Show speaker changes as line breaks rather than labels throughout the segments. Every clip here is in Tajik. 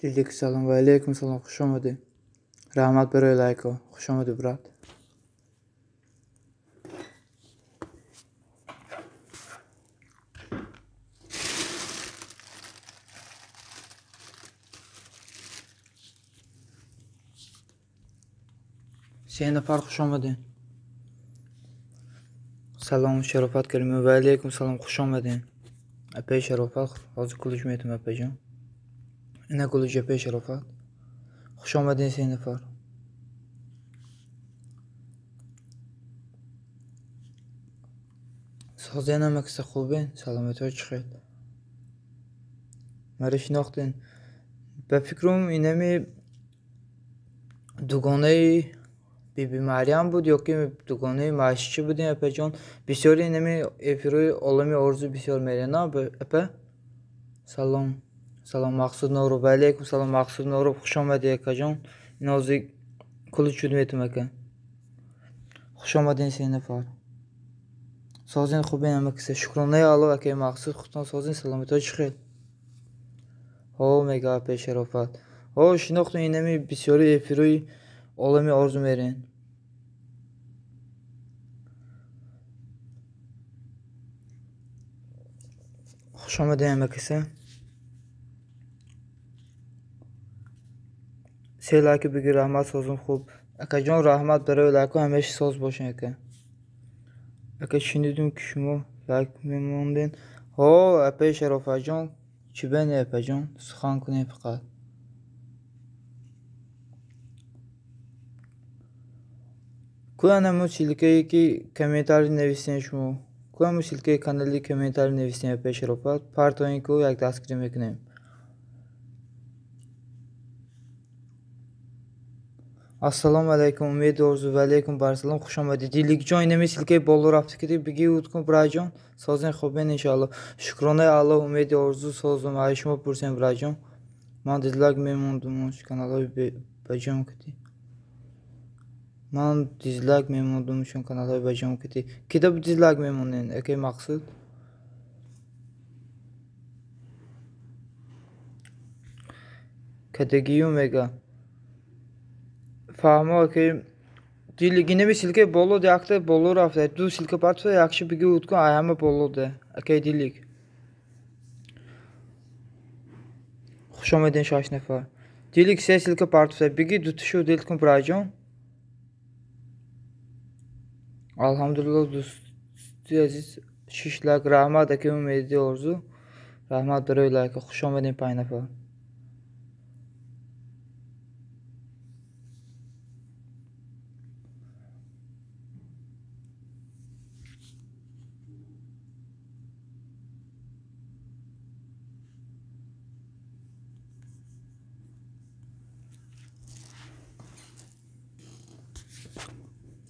Дилик салом ва алейкум салом, хуш омадӣ. Раҳмат барои лайко. Хуш омадӣ, брат. Се нафар хуш омадед. Салом, Шарофат Каримов. Ва алейкум салом, хуш омадед. Апаи Шарофат, ҳозир кулуч метам, апаҷон. Ина кулуч, апаи Шарофат. Хуш омадед, се нафар. Созен ҳамакиса хубен, саломатиҳо чӣ хел? Маро шинохтен. Ба фикрум инами дугонаи Биби Марьям буд ё ки дугонаи маъшичӣ будем, апаҷон. Бисёри инами эфирҳои Олами Орзу бисёр мерен, на, апа? Салом. Салом, Мақсуд Норов. Ва алейкум салом, Мақсуд Норов. Хуш омадед, акаҷон. Ин ҳозир кулуч шуд метам, ака. Хуш омадед, се нафар. Созен хубен ҳамакиса. Шукронаи Аллоҳ, акаи Мақсуд, худтон созен, саломатиҳо чӣ хел? Ҳо, мега апаи Шарофат. Ҳо, шинохтем, инами бисёри эфирҳои Олами Орзу мерен. Хуш омадед ҳамакиса. Се лайки бигир, раҳмат, созум хуб. Акаҷон, раҳмат барои лайкҳо, ҳамеша соз бошен, ака. Ака, шунидум, ки шумо лайк мемонден. Ҳо, апаи Шарофатҷон, чӣ бене, апаҷон, сухан кунем фақат. Ку анамо ссылкае ки комментарий нависем шумо? Ку ҳамо ссылкаи канали комментарий нависем, апаи Шарофат? Партоин ку як дастгирӣ мекунем. Ассалому алайкум, Умеди Орзу. Ва алейкум барсалом, хуш омадед. Диликҷон, инами ссылкаи боло рафта ки бигӣ уд кун, браҷон. Созен хубен, иншоалло. Шукронаи Аллоҳ, Умеди Орзу, созум. Ай шумо пурсем, браҷон. Ман дизлайк мемондум, каналҳои баҷом кидӣ. Ман дизлайк мемондум, чун каналҳои баҷом кидӣ. Кида дизлайк мемонен, акаи Мақсуд? Кадагию мега. Фаҳмо, акаи Дилик, инами ссылкаи боло якта боло рафта. Ду ссылка партофта, якши бигӣ уд кун, ай ҳама боло де. Акаи Дилик. Хуш омадед, шаш нафар. Дилик се ссылка партофта, бигӣ дуташу дил кун, браҷон. Алҳамдулиллоҳ, дӯсти азиз, шиш лайк. Раҳмат, акаи Умеди Орзу. Раҳмат барои лайка. Хуш омадед, панҷ нафар.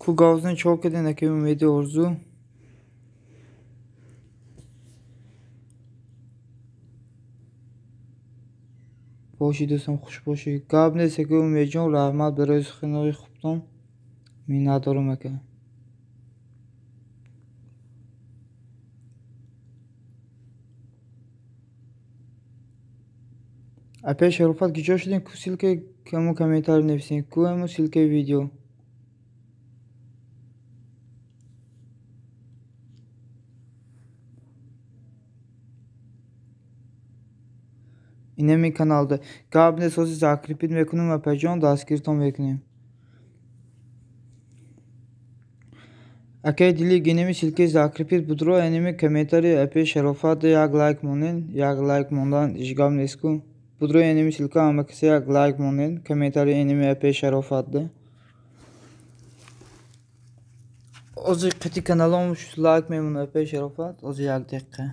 Ку гавзен чо карден, акаи Умеди Орзу? Бошӣ, дӯстам, хуш бошӣ. Гап нест, акаи Умедҷон, раҳмат барои суханҳои хубтон. Миннатдорам, ака. Апаи Шарофат, куҷо шудем? Ку ссылкаи ҳамо комментарий нависем? Ку ҳамо ссылкаи видео? Инами каналда. Гап нест, ҳозир закрепить мекунем, апаҷон, дастгиртон мекунем. Акаи Дилик, инами ссылкаи закрепить будро, инами комментарий апаи Шарофат як лайк монен, як лайк мондан ҳеҷ гап нест ку. Будро инами ссылка ҳама касе як лайк монен, комментарий инами апаи Шарофат. Ҳозир қити каналом лайк мемонад, апаи Шарофат, ҳозир як дақиқа.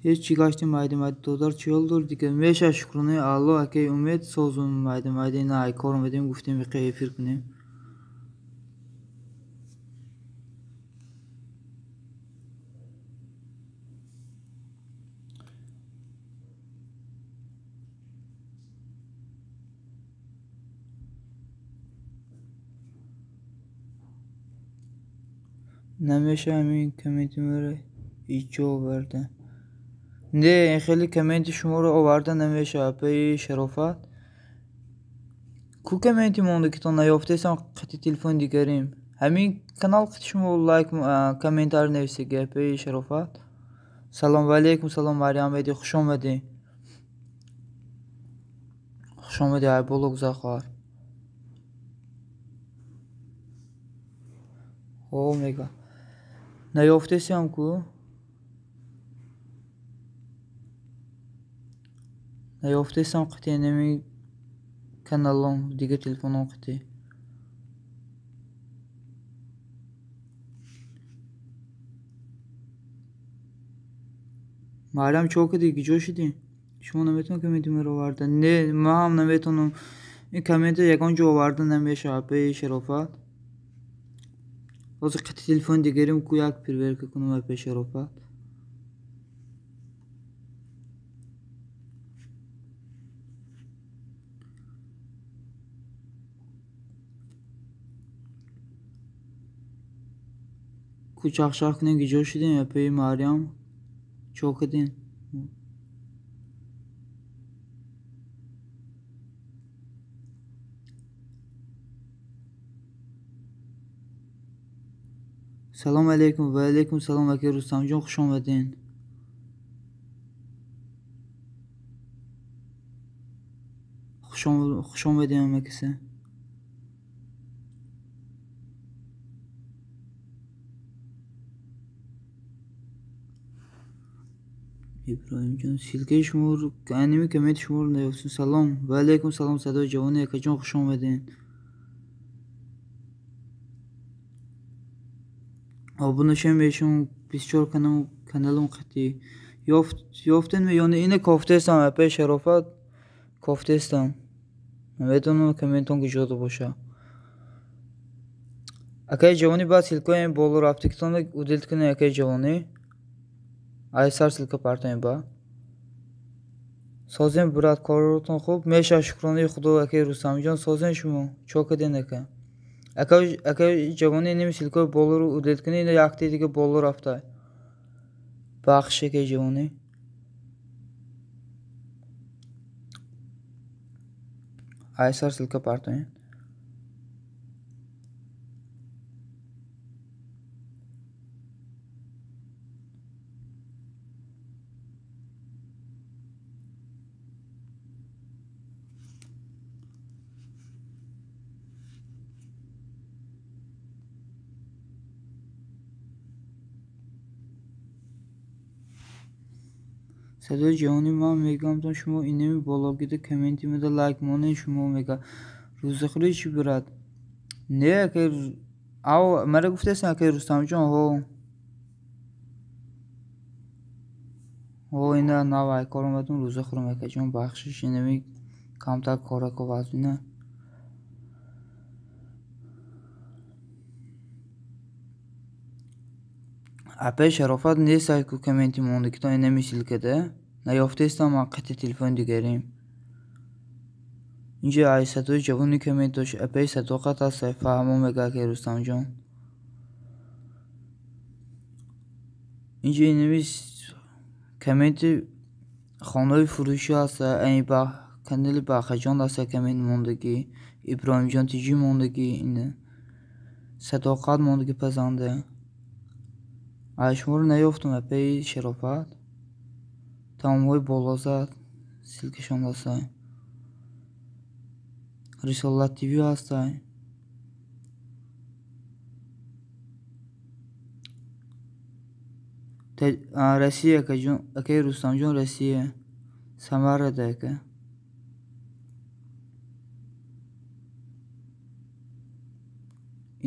Ҳеҷ чӣ гаштем, майда майда додар чӣ ҳол дорӣ дигар? Меша, шукронаи Аллоҳ, акаи Умед, созум майда майда, ина ай кор омадем, гуфтем иқа эфир кунем. Намеша ҳамин комменти маро иҷо оварда. Не, ин хеле комменти шуморо оварда намеша, апаи Шарофат. Ку комменти мондагитон наёфтесам қити телефони дигарим. Ҳамин канал қити шумо лайк комментар нависаги, апаи Шарофат. Салом ва алейкум салом, Марьям Эди, хуш омадӣ. Хуш омадӣ, ай боло гузар хоҳар. О, мега. Наёфтесиам ку? Наёфтесам қити нами каналом, дига телефоном қити. Марьям чо кардӣ? Куҷо шудӣ? Шумо наметавонед комменти маро оварда? Не, ман ҳам наметавонам. Ин коммента ягон ҷо оварда намешавад, апаи Шарофат. Ҳозир қити телефони дигарим ку як проверка кунам, апаи Шарофат. Ку чахчах кунем, куҷо шудем, апаи Марьям? Чо кардем? Салом алейкум ва алейкум салом, ака Рустамҷон, хуш омадед. Хуш омадем ҳама касе. Иброҳимҷон, ссылкаи шуморо, аними комменти шуморо наёфтем. Салом ва алейкум салом, садои ҷавони акаҷон, хуш омадед. Обуна шавем бешум 24 каналум қити. Ёфтем ё не? Ина кофтестам, апаи Шарофат, кофтестам. Намедонам комментон куҷода боша. Акаи ҷавонӣ, баъд ссылкаи боло рафтагитонро удалить кунед, акаи ҷавонӣ. Ай сар ссылка партоем ба. Созем, брат, коротон хуб? Меша, шукронаи Худо, акаи Рустамҷон, созем шумо. Чо кардем, ака? Акаи ҷавонӣ, ними ссылкаи болоро удалить кунед, ина якти дига боло рафта. Бахш, акаи ҷавонӣ. Ай сар ссылка партоем. Садои ҷавонӣ, ман мегӯям шумо инами бологида комменти мада лайк монед, шумо мега. Рӯзахӯрӣ чӣ, брат? Не, акаи, ав, мара гуфтестам, акаи Рустамҷон, ҳо. Ҳо, ина нав ай кор омадам, рӯза хӯрам, акаҷон, бахшиш, инами камтар корако вазмина. Апаи Шарофат, нест ку комменти мондагитон инами ссылкада. Наёфтестам ман қити телефони дигарим. Инҷа ай садои ҷавони коммент дошт, апаи Садоқат аст, фаҳмо мега, акаи Рустамҷон. Инҷа инами комменти хонаҳои фурӯшӣ аст, ай ба канали Бахаҷон аст коммент мондагӣ, Иброҳимҷон тиҷӣ мондагӣ, ина Садоқат мондагӣ пазанда. Ай шуморо наёфтам, апаи Шарофат. Таомҳои болозад ссылкашон аст. Рисолат ТВ ҳаст. Россия, акаҷон, акаи Рустамҷон, Россия. Самарада, ака.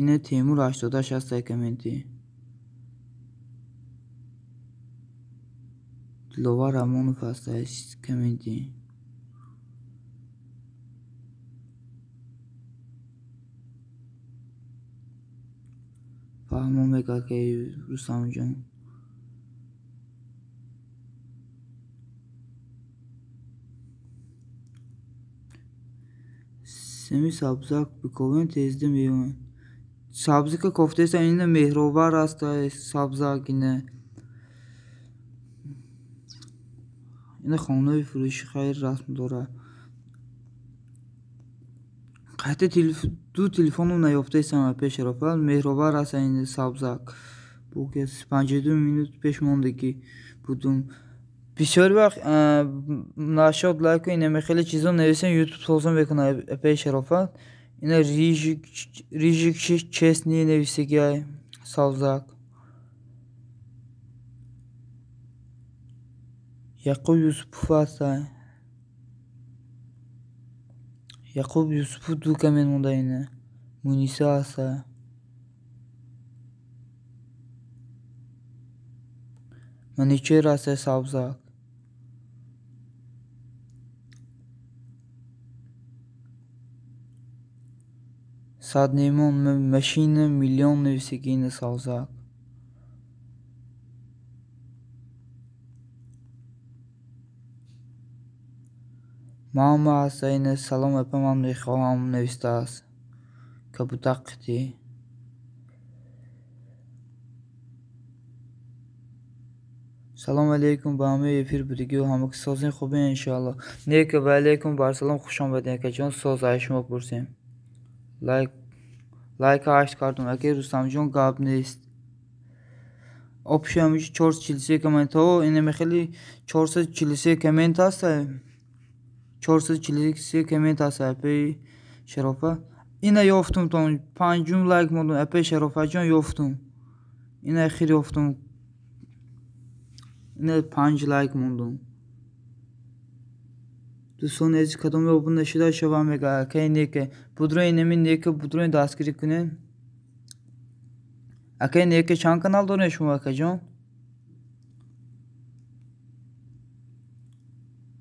Ина Темур 86 аст комменти. Диловар Рамонов аст комменти. Фаҳмо мега, акаи Рустамҷон. Семи сабзак биковем, тезда меоем. Сабзика кофтеса ина меҳровар аст сабзак ина. Ина хонаи фурӯши хайр расм дорад. Қайта ду телефоном наёфтаистам апаи Шарофат. Меҳровар аст ин сабзак. Буки 52 минут пеш мондагӣ будум. Бисёр вақт нашод лайку инаме хеле чизо нависем ютуб соза мекунад апаи Шарофат. Ина рижик честный нависагиай сабзак. Яқуб Юсупов аст. Яқуб Юсупов ду коммент монда ина. Муниса аст. Маничер аст сабзак. Саднемон машина миллион нависаги ина сабзак. Мама аст ина салом апа ман мехоҳам навистааст. Кабутақ қитӣ. Салом алейкум ба ҳамаи эфир будагию ҳама ки созин хубе иншоалло. Нека ва алейкум барсалом хуш омадед акаҷон соз ай шумо пурсем. Лайк ҳашт кардум акаи Рустамҷон гап нест. Общий ҳамиҷи 443 коммент ҳо инаме хеле 443 коммент аст. 443 коммент аст апаи Шарофа. Ина ёфтум тон панҷум лайк мондум апаи Шарофаҷон ёфтум. Ина хир ёфтум. Ина 5 лайк мондум. Дӯстони азиз кадоме обуна нашуда шава мега акаи Нека. Будро инами Нека будро дастгирӣ кунед. Акаи Нека чанд канал доред шумо акаҷон?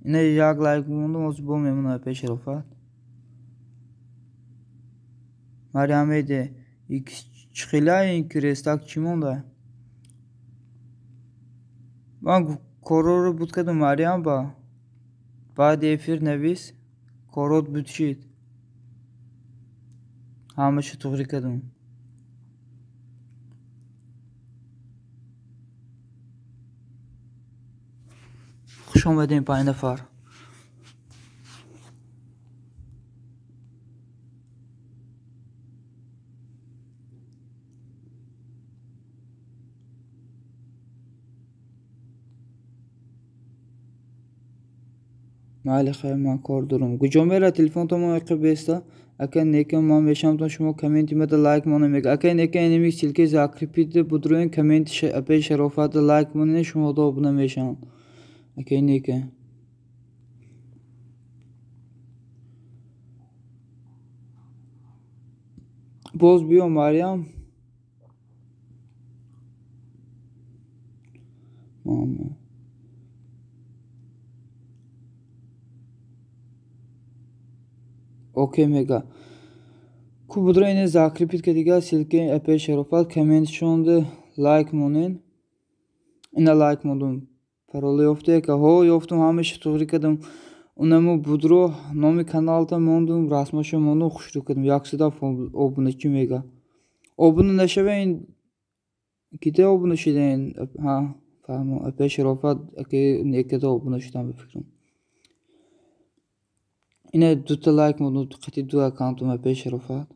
Ина як лайк мондум ҳозир бо мемонам апаи Шарофат. Марьям эде икс чӣ хела ин крестак чӣ монда? Ман корроро буд кардам Марьям ба. Баъди эфир навис коррот буд шид. Ҳамаша туғрӣ кардум. Хуш омадем 5 нафар. Майли хайр ман кор дорам. Куҷо мера телефонтон иқа беста? Ака Нека ман мешавам шумо комменти мада лайк монам мега. Ака Нека инами ссылки закрепить будроин коммент апаи Шарофат лайк монед шумо обуна мешаванд. Ака Нека. Боз биё Марьям. Мама. Окей мега. Ку будро ине закрепить ка дига ссылки апаи Шарофат коммент шонда лайк монед. Ина лайк мондум. Парола ёфта яка. Ҳо ёфтум ҳамаша туғрӣ кардам. Унаму будро номи каналта мондум, расмаша мондум, хушрӯ кардам. 107 обуначӣ мега. Обуна нашава ин кида обуна шидаин? Ҳа, фаҳмам. Апаи Шарофат акаи Некада обуна шудам ба фикрам. Ина дута лайк мондум қати ду аккаунтум апаи Шарофат.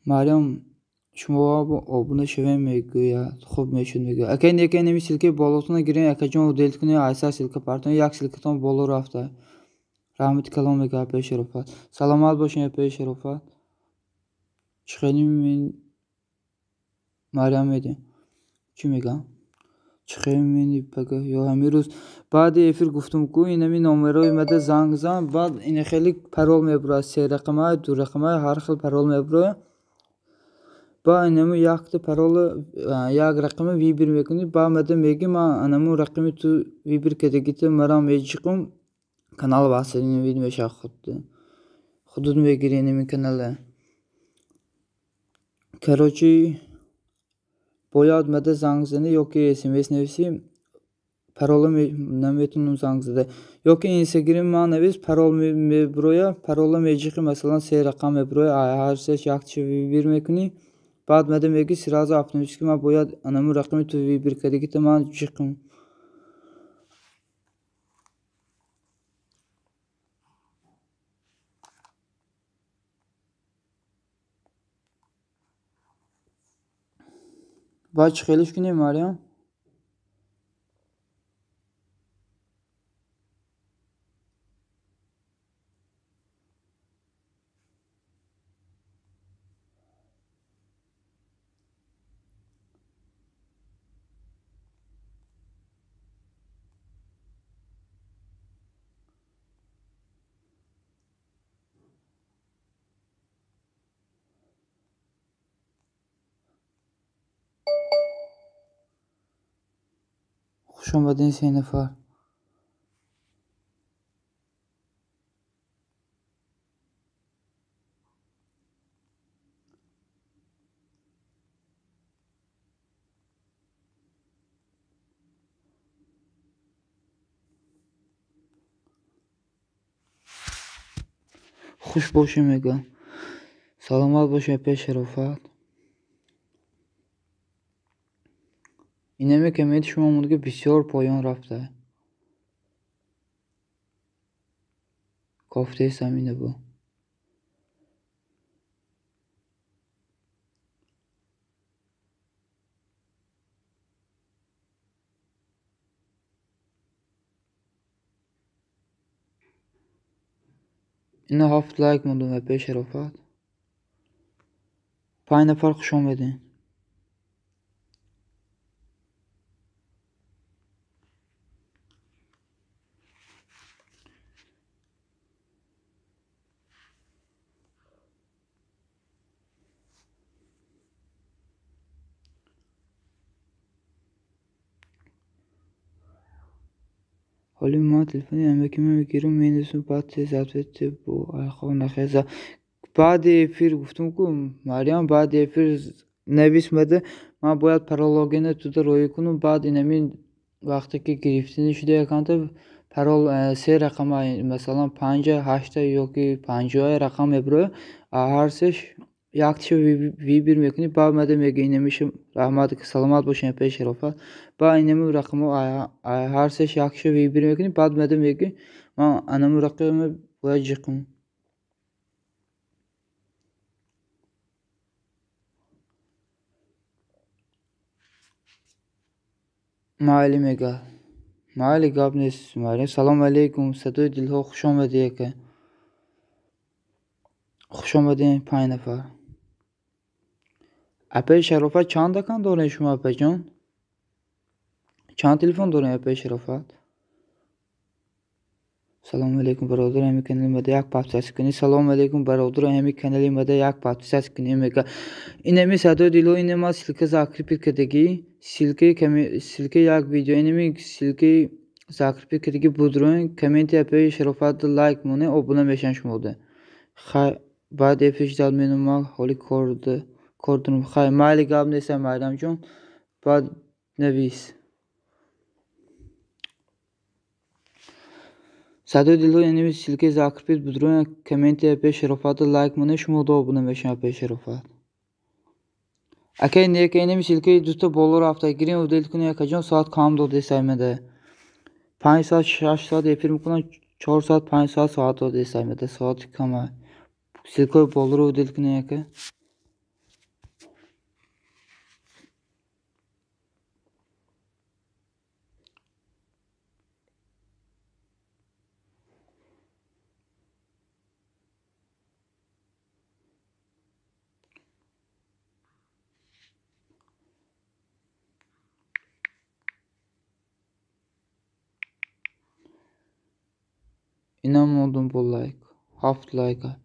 Марьям шумо обуна шавем мегӯяд. Хуб мешуд мегӯяд. Акаи Нека инами ссылкаи болотона гирем акаҷон удалить кунед айса ссылка партон як ссылкатон боло рафта. Раҳмати калом мега апаи Шарофат. Саломат бошед апаи Шарофат. Чӣ хеле Марьям медиҳем. Чӣ мегӯям? Чӣ хеле мени пага ё ҳамин рӯз баъди эфир гуфтум ку инами номерои мада занг зан баъд ина хеле парол мебурад се рақама ду рақама ҳар хел парол мебурад. Ба инаму якта парола як рақама вибир мекунӣ ба мада мегӣ ман анаму рақами ту вибир кардагита марам меҷиқум канал васл вид мешавад худ. Худут мегирӣ инами канала. Короче Бояд мада занг зани ё ки смс нависӣ, парола наметунам занг зада. Ё ки инстаграм ман навис, парол меброя, парола меҷиқи, масалан се рақам меброя, ҳар сеш якчи выбор мекунӣ, баъд мада мегӣ сразу автоматически ман бояд анаму рақами ту выбор кардагита ман ҷиқам. Баъд чӣ хелиш кунем, Марьям? Хуш омадин се нафар. Хуш бошем мегӯям. Саломат бошем, пеш Шарофат. Инаме комменти шумо монда ки бисёр поён рафта. Кофтаи самина бу. Ина 7 лайк мондум ва пеш Шарофат. 5 нафар хуш омадин. Ҳоли ман телефони амакима мегирам, менависам, баъд тез ответ бо айхо нахеза. Баъди эфир гуфтам ку Марьям, баъди эфир навис мада, ман бояд парол логина туда роӣ кунам, баъд инамин вақте ки гирифтанӣ шуда яканта парол се рақама, масалан 5, 8 ё ки 50 рақам меброя, ҳар сеш яктиша выбор мекунӣ, баъд мада мегӯ инамиша раҳмат, саломат бошем пеш Шарофат. Баъд инами рақамо ҳар сеш яктиша выбор мекунӣ, баъд мада мегӯ ман анаму рақама бояд ҷиқам. Майли мега. Майли гап нест, Марьям. Салом алейкум, садои дилҳо, хуш омадӣ ака. Хуш омадем 5 нафар. Апаи Шарофат чанд аккаунт дорем шумо апаҷон? Чанд телефон дорем апаи Шарофат? Салом алейкум бародар, ҳами канали мада як подписаться кунӣ. Салом алейкум бародар, ҳами канали мада як подписаться кунӣ мега. Инами садои дилҳо, инама ссылка закрепить кардагӣ, ссылкаи як видео, инами ссылкаи закрепить кардагӣ будроин, комменти апаи Шарофат лайк монед, обуна мешавам шумода. Хай, баъд эфир ждать менамам, ҳоли кор дорам. Хай, майли гап нест, Майрамҷон, баъд навис. Садои дилҳо, инами ссылкаи закрепить будроин, комменти апаи Шарофат лайк монед, шумода обуна мешавам апаи Шарофат. Акай нека инами ссылкаи дута боло рафта, гирем удалить кунем акаҷон, соат кам додест аймада. 5 соат, 6 соат эфир мекунам, 4 соат, 5 соат соат додест аймада, соати кама. Ссылкаи болоро удалить кунем ака. Инам мондум бо лайк. 7 лайка.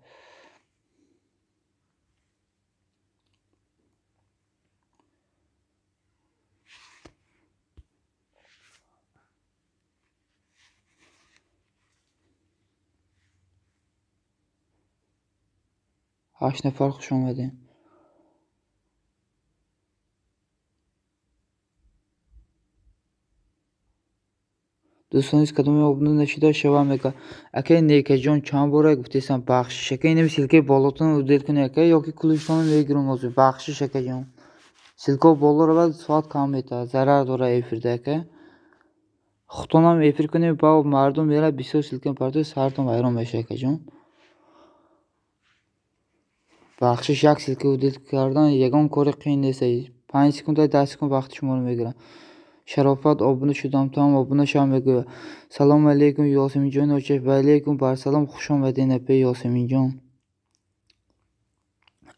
8 нафар хуш омадем. Дӯстони кадоме обуна нашуда шава мега. Акай Некаҷон, чанд бора гуфтесам, бахшиш. Акай, инами ссылка и болотон удалить кунед, акай, ёки ключтонро мегирам ҳозир. Бахшиш, акаҷон. Ссылка боло равад, соат кам метавад, зарар дора эфирда, ака. Худтонам эфир кунед, ба мардум мерад, бисёр ссылка мепартоед, саратон вайрон мешавад, акаҷон. Бахшиш, як ссылка удалить кардан ягон кори қиин нест. 5 секунд, 10 секунд вақти шуморо мегирад. Шарофат, обуна шудам, туам обуна шав, мегӯяд. Салому алейкум, Ёсаминҷони очаш. Ва алейкум барсалом, хуш омадед, апаи Ёсаминҷон.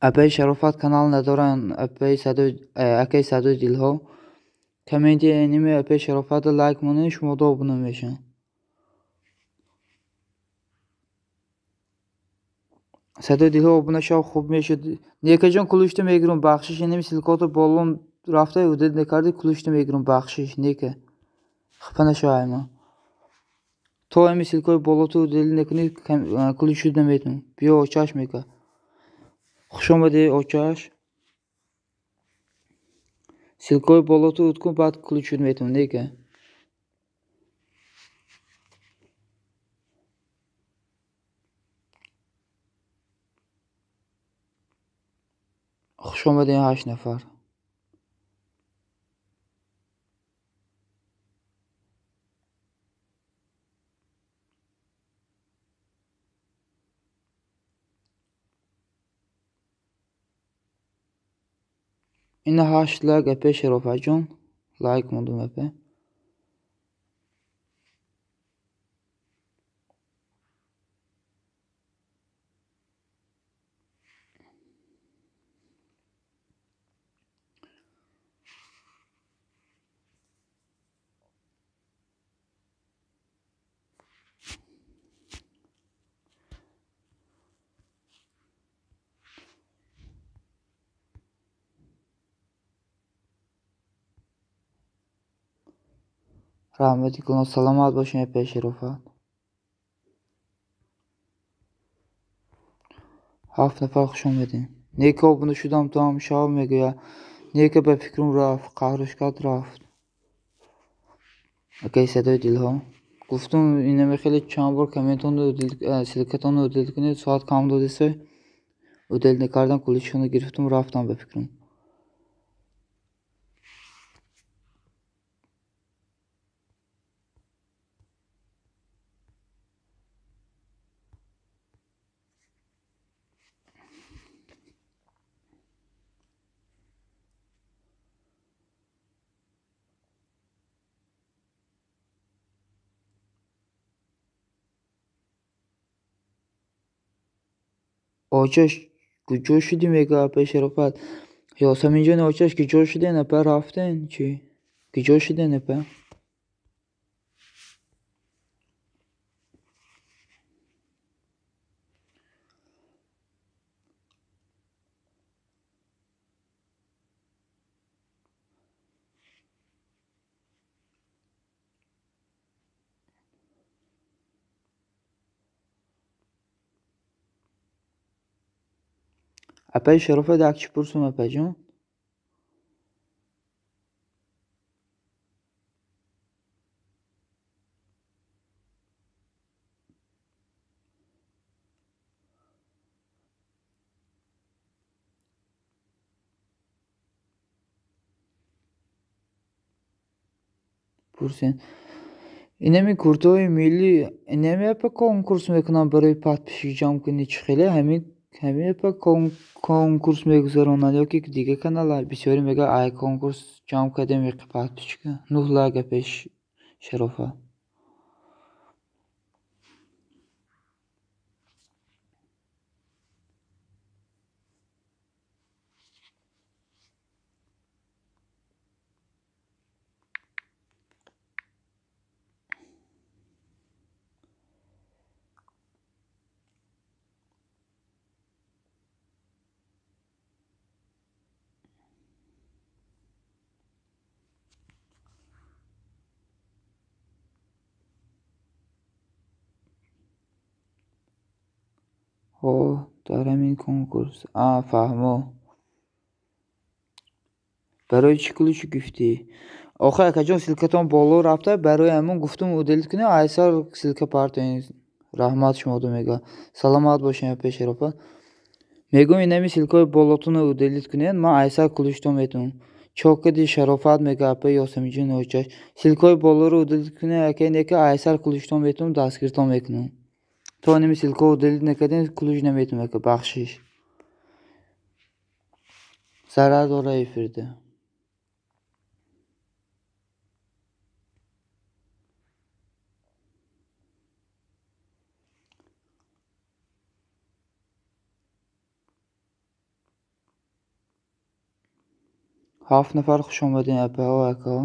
Апаи Шарофат канал надоранд, апаи садои, акаи Садои дилҳо. Комменти эними апаи Шарофатро лайк монед, шумода обуна мешаванд. Садои дилҳо, обуна шав, хуб мешуд. Некаҷон, ключта мегирам, бахшиш, эними ссылкото боло рафта удалить накарди, ключта мегирам, бахшиш, нека. Хафа нашав ай ман. То ами ссылкаи болото удалить накунӣ, ключ шуд наметавонам. Биё, очаш мека. Хуш омадӣ, очаш. Ссылкаи болото удалить кун, баъд ключ шуд метавонам, нека. Хуш омадед, ҳашт нафар. Ина ҳашт лайк, апаи Шарофатҷон. Лайк мондум, апа. Раҳмати калон, саломат бошед, апаи Шарофат. Ҳафт нафар, хуш омадед. Нека, обуна шудам, туам шав, мегӯяд. Нека ба фикрум рафт, қаҳраш кард, рафт. Акаи Садои дилҳо. Гуфтум, инаме хеле чанд бор комментонро, ссылкатонро удалить кунед, соат кам додесой. Удалить накардам, ключшонро гирифтум, рафтам ба фикрум. Очаш, куҷо шудӣ, мегӯяд апаи Шарофат. Ёсаминҷони очаш, куҷо шуден, апа, рафтен чӣ? Куҷо шуден, апа? Апаи Шарофат, як чӣ пурсум, апаҷон? Пурсен. Инами куртои миллӣ, инами апа конкурс мекунанд барои подписчик ҷамъ кунӣ, чӣ хеле ҳамин апа конкурс мегузаронанд ё ки дигар канала? Бисёре мегӯяд, ай конкурс ҷамъ кардем подписчика. Нӯҳ лайк, апаи Шарофат. Ҳо, дар ҳамин конкурс. А, фаҳмо. Барои чӣ ключ гуфтӣ? Охи акаҷон, ссылкатон боло рафта, барои ҳамон гуфтум удалить кунем, айсар ссылка партоен. Раҳмат шумоду мега. Саломат бошем, апаи Шарофат. Мегӯм, инами ссылкаҳои болотонро удалить кунед, ман айсар ключтон метавонам. Чокади Шарофат мега, апаи Ёсаминҷони очаш. Ссылкаҳои болоро удалить кунед, акай нека айсар ключтон метавонам, дастгиртон мекунам. То инами ссылкаҳо удалить накардем, ключ наметавонам, ака, бахшиш. Зарар дора эфирда. Ҳафт нафар хуш омадем, апаҳо, акаҳо.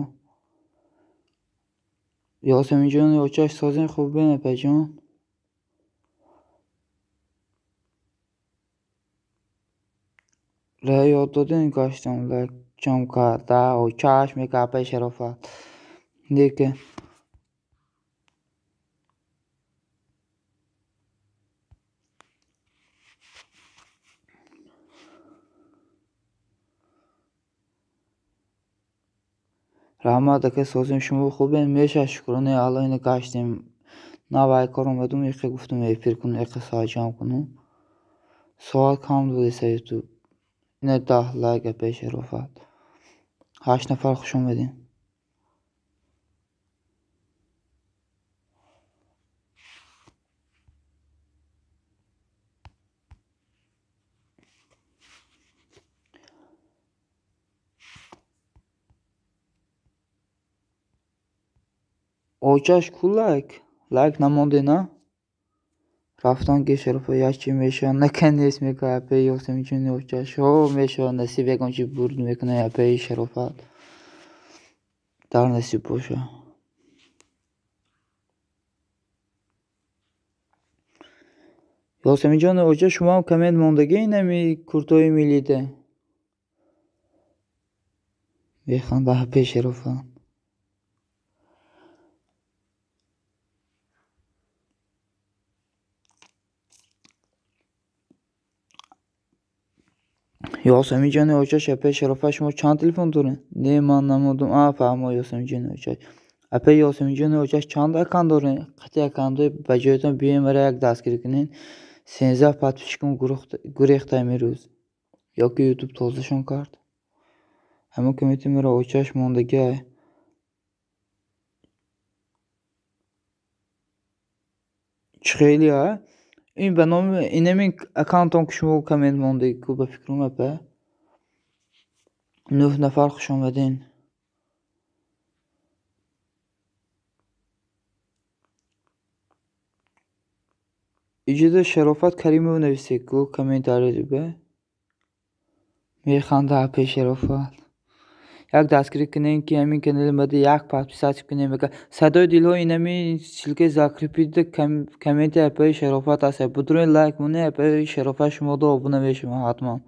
Ёсаминҷони очаш, созем, хубем, апаҷон. Ра ёд додем, гаштам, лайкчам карда, очаш мега, апаи Шарофат. Неке. Раҳмат, ака, созем, шумо хубем, меша, шукронаи Алло, ина гаштем. Нав ай кор омадум, иқе гуфтум эфир кунум, иқе соат ҷамъ кунум. Соат кам додеса ютуб. Ина 10 лайк, апаи Шарофат. 8 нафар хуш омадем. Очаш ку лайк? Лайк намонде, на? Рафтан ки Шарофат як чи мешавад, нака нест мега, апаи Ёсаминҷони очаш. Ҳо, мешавад, насиб ягон чи бурд мекунад, апаи Шарофат. Дар насиб боша. Ёсаминҷони оча, шумоам коммент мондагӣ инами куртои миллида. Механда апаи Шарофат. Ёсаминҷони очаш, апаи Шарофат, шумо чанд телефон доред? Не, ман намондум. А, фаҳмо, Ёсаминҷони очаш. Апаи Ёсаминҷони очаш, чанд аккаунт доред? Қатъи аккаунтҳои ба ҷоятон биёем, мара як дастгирӣ кунед. 13 подписчикам гурехта имрӯз. Ёки ютуб тозашон кард. Ҳамон комменти маро очаш мондагиай. Чӣ хеле, а? Ин ба номи инамин аккаунтон ки шумо коммент мондагӣ ку, ба фикрам, апа. 9 нафар хуш омадем. Иҷода Шарофат Каримов нависед ку комментарий ба. Механда апаи Шарофат. Як дастгирӣ кунем, ки ҳамин канали мада як подписаться кунем, мега. Садои дилҳо инами ссылкаи закрепида комменти апаи Шарофат аст. Будурен лайк монед, апаи Шарофат, шумода обуна мешавам ҳатман.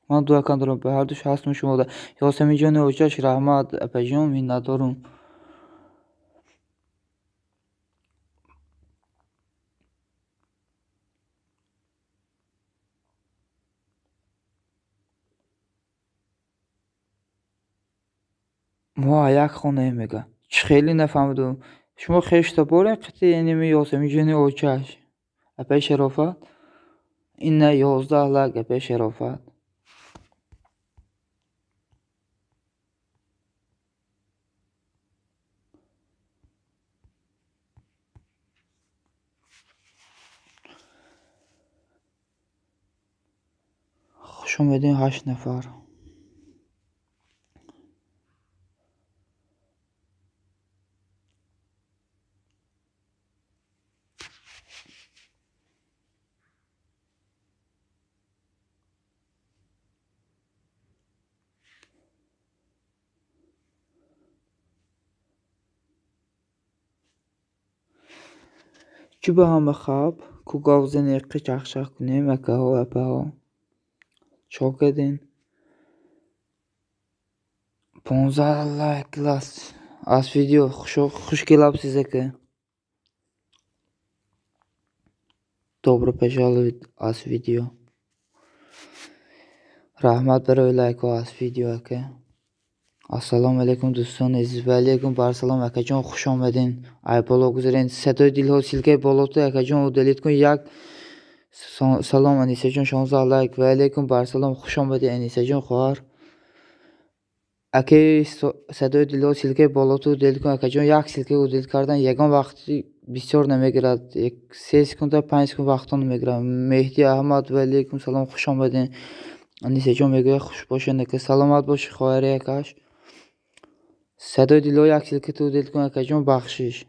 Ман ду аккаунт дорам, ҳардуш ҳастам шумода. Ёсаминҷони очаш, раҳмат, апаҷон, миннатдорум. Мо як хонаем мега. Чӣ хеле нафаҳмидум. Шумо хешта борен қатъи инами Ёсаминҷони очаш. Апаи Шарофат. Ина 11 лайк, апаи Шарофат. Хуш омадем, 8 нафар. Чӣ ба ҳама хаб? Ку гав зане қичақчақ кунем, акаҳо, апаҳо. Чо кардем? 15 лайк аз видео. Хуш келабсиз, ака. Добро пожаловать аз видео. Раҳмат барои лайкҳо аз видео, ака. Ассалому алайкум дӯстони азиз. Ва алайкум барсалом акаҷон, хуш омадин. Ай боло гузарен. Садои дилҳо ссылка и болото акаҷон удалить кун. Як салом Анисаҷон, 16 лайк. Ва алайкум барсалом, хуш омадӣ Анисаҷон хоҳар. Акаи садои дилҳо ссылка и болото удалить кун акаҷон. Як ссылка удалить кардан ягон вақти бисёр намегирад. 3 секунда 5 секунд вақтон мегирад. Меҳди Аҳмад, ва алайкум салом, хуш омадин. Анисаҷон мегӯяд хуш бошед ака, саломат бошӣ хоҳари акаш. Садои дилҳо як ссылка ту удалить кун акаҷон, бахшиш.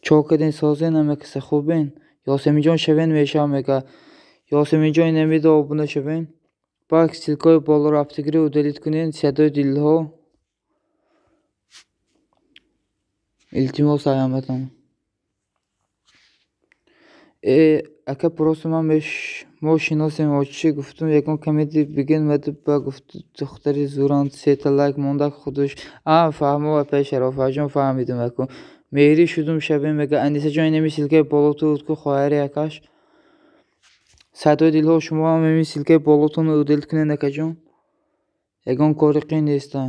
Чо кардин, созен ҳама каса хубен? Ёсаминҷон шавен мешавам мега. Ёсаминҷон инамида обуна шавен. Баъд ссылка ҳои болорафтагиро удалить кунед. Садои дилҳо илтимос аяматон. Ака просто ман мо шиносем очи гуфтум ягон комменти бигин мада ба гуфт духтари зуранд сета лайк мондак худуш. А фаҳмо апаи Шарофатҷон, фаҳмидум аку. Меҳрӣ шудум шавем мега. Анисаҷон инами ссылка и болото ку хоҳари акаш. Садои дилҳо шумо ҳам ҳамин ссылка и болотонро удалить кунед акаҷон. Ягон кори қин неста.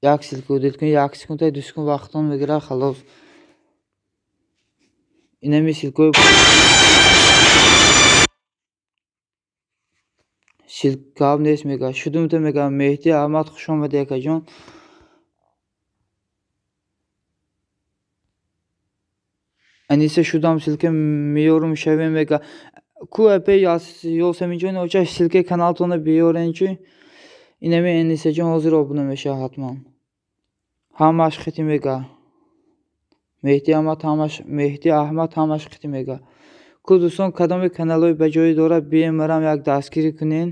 Як ссылка удалить кунед, 1 секунда 2 секунд вақтон мегирад, халос. Инами ссылка ҳои ссылка нест мега. Шудумта мега. Меҳди Аҳмад, хуш омадӣ акаҷон. Аниса шудам ссылка меёрум шавем мега. Ку апе Ёсаминҷон оча ссылка и каналтонро биёрен чи? Инами Анисаҷон ҳозир обуна мешавад ҳатман. Ҳамаш хити мега. Меҳди Аҳмад ҳамаш, Меҳди Аҳмад ҳамаш хити мега. Ку дӯстон кадоме каналҳои баҷоӣ дорад биемарам як дастгирӣ кунен.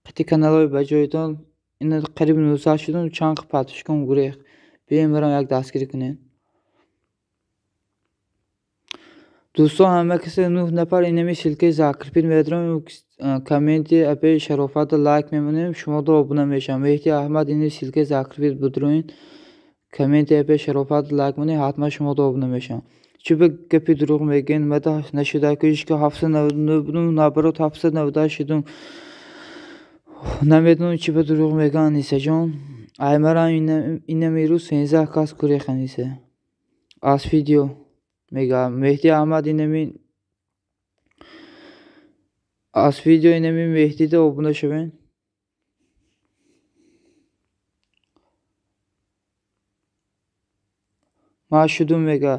Қити каналҳои баҷоитон ина қариб 900 шудум, чанд подписчик ам гурехт. Биемарам як дастгирӣ кунен. Дӯстон ҳама касе 9 нафар инами ссылка и закрепить медорам. Комменти апаи Шарофатро лайк мемонем, шуморо обуна мешавам. Меҳди Аҳмад ини ссылка и закрепить будроин. Комменти апаи Шарофатро лайк монем, ҳатман шуморо обуна мешавам. Чӣ ба гапи дурӯғ мегӯен? Мада нашуда ку ҳеҷ ка 799 будум, наоборот 798 шудум. Намедонам чӣ ба дурӯғ мегӯянд Анисаҷон. Аймарам инами рӯз 13 кас гурехт Аниса. Аз видео мега. Меҳди Аҳмад инами аз видео инами Меҳдида обуна шавен. Ман шудум мега.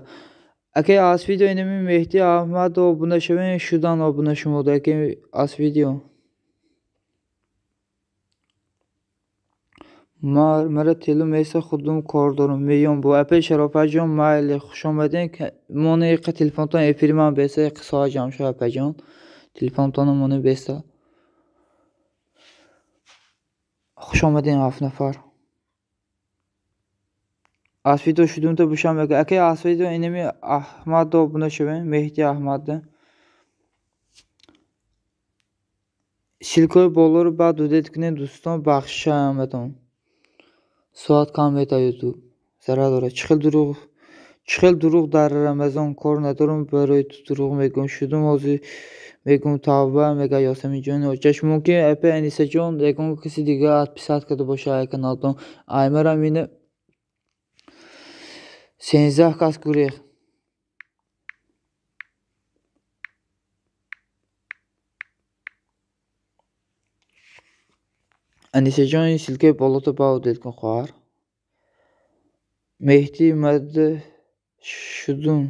Ака аз видео инами Меҳди Аҳмад обуна шавен, шудан обуна шумода ака аз видео. Мара телу меса худум кор дорум меём бо апаи Шарофатҷон, майли хуш омаден. Моне иқа телефонтон эфири ман беса иқа соат ҷамъ шуд апаҷон. Телефонтонро моне беса. Хуш омаден 7 нафар. Аз видео шудумта бушам мега. Ака аз видео инами Аҳмад обуна шавем, Меҳди Аҳмад. Ссылка ҳои болоро баъд удалить кунед дӯстон, бахшиш ҳаматон. Соат кам мета ютуб. Зарар дорад. Чӣ хел дурӯғ дар Рамазон кор надорам, барои ту дурӯғ мегӯям. Шудум ҳозир мегӯям тавба мега Ёсаминҷон очаш. Мумкин апаи Анисаҷон ягон каси дига отписать карда бошад ай каналтон. Аймарам ина 13 кас гурехт. Анисаҷон ин ссылка и болото ба удалить кун хоҳар. Меҳди мада шудум,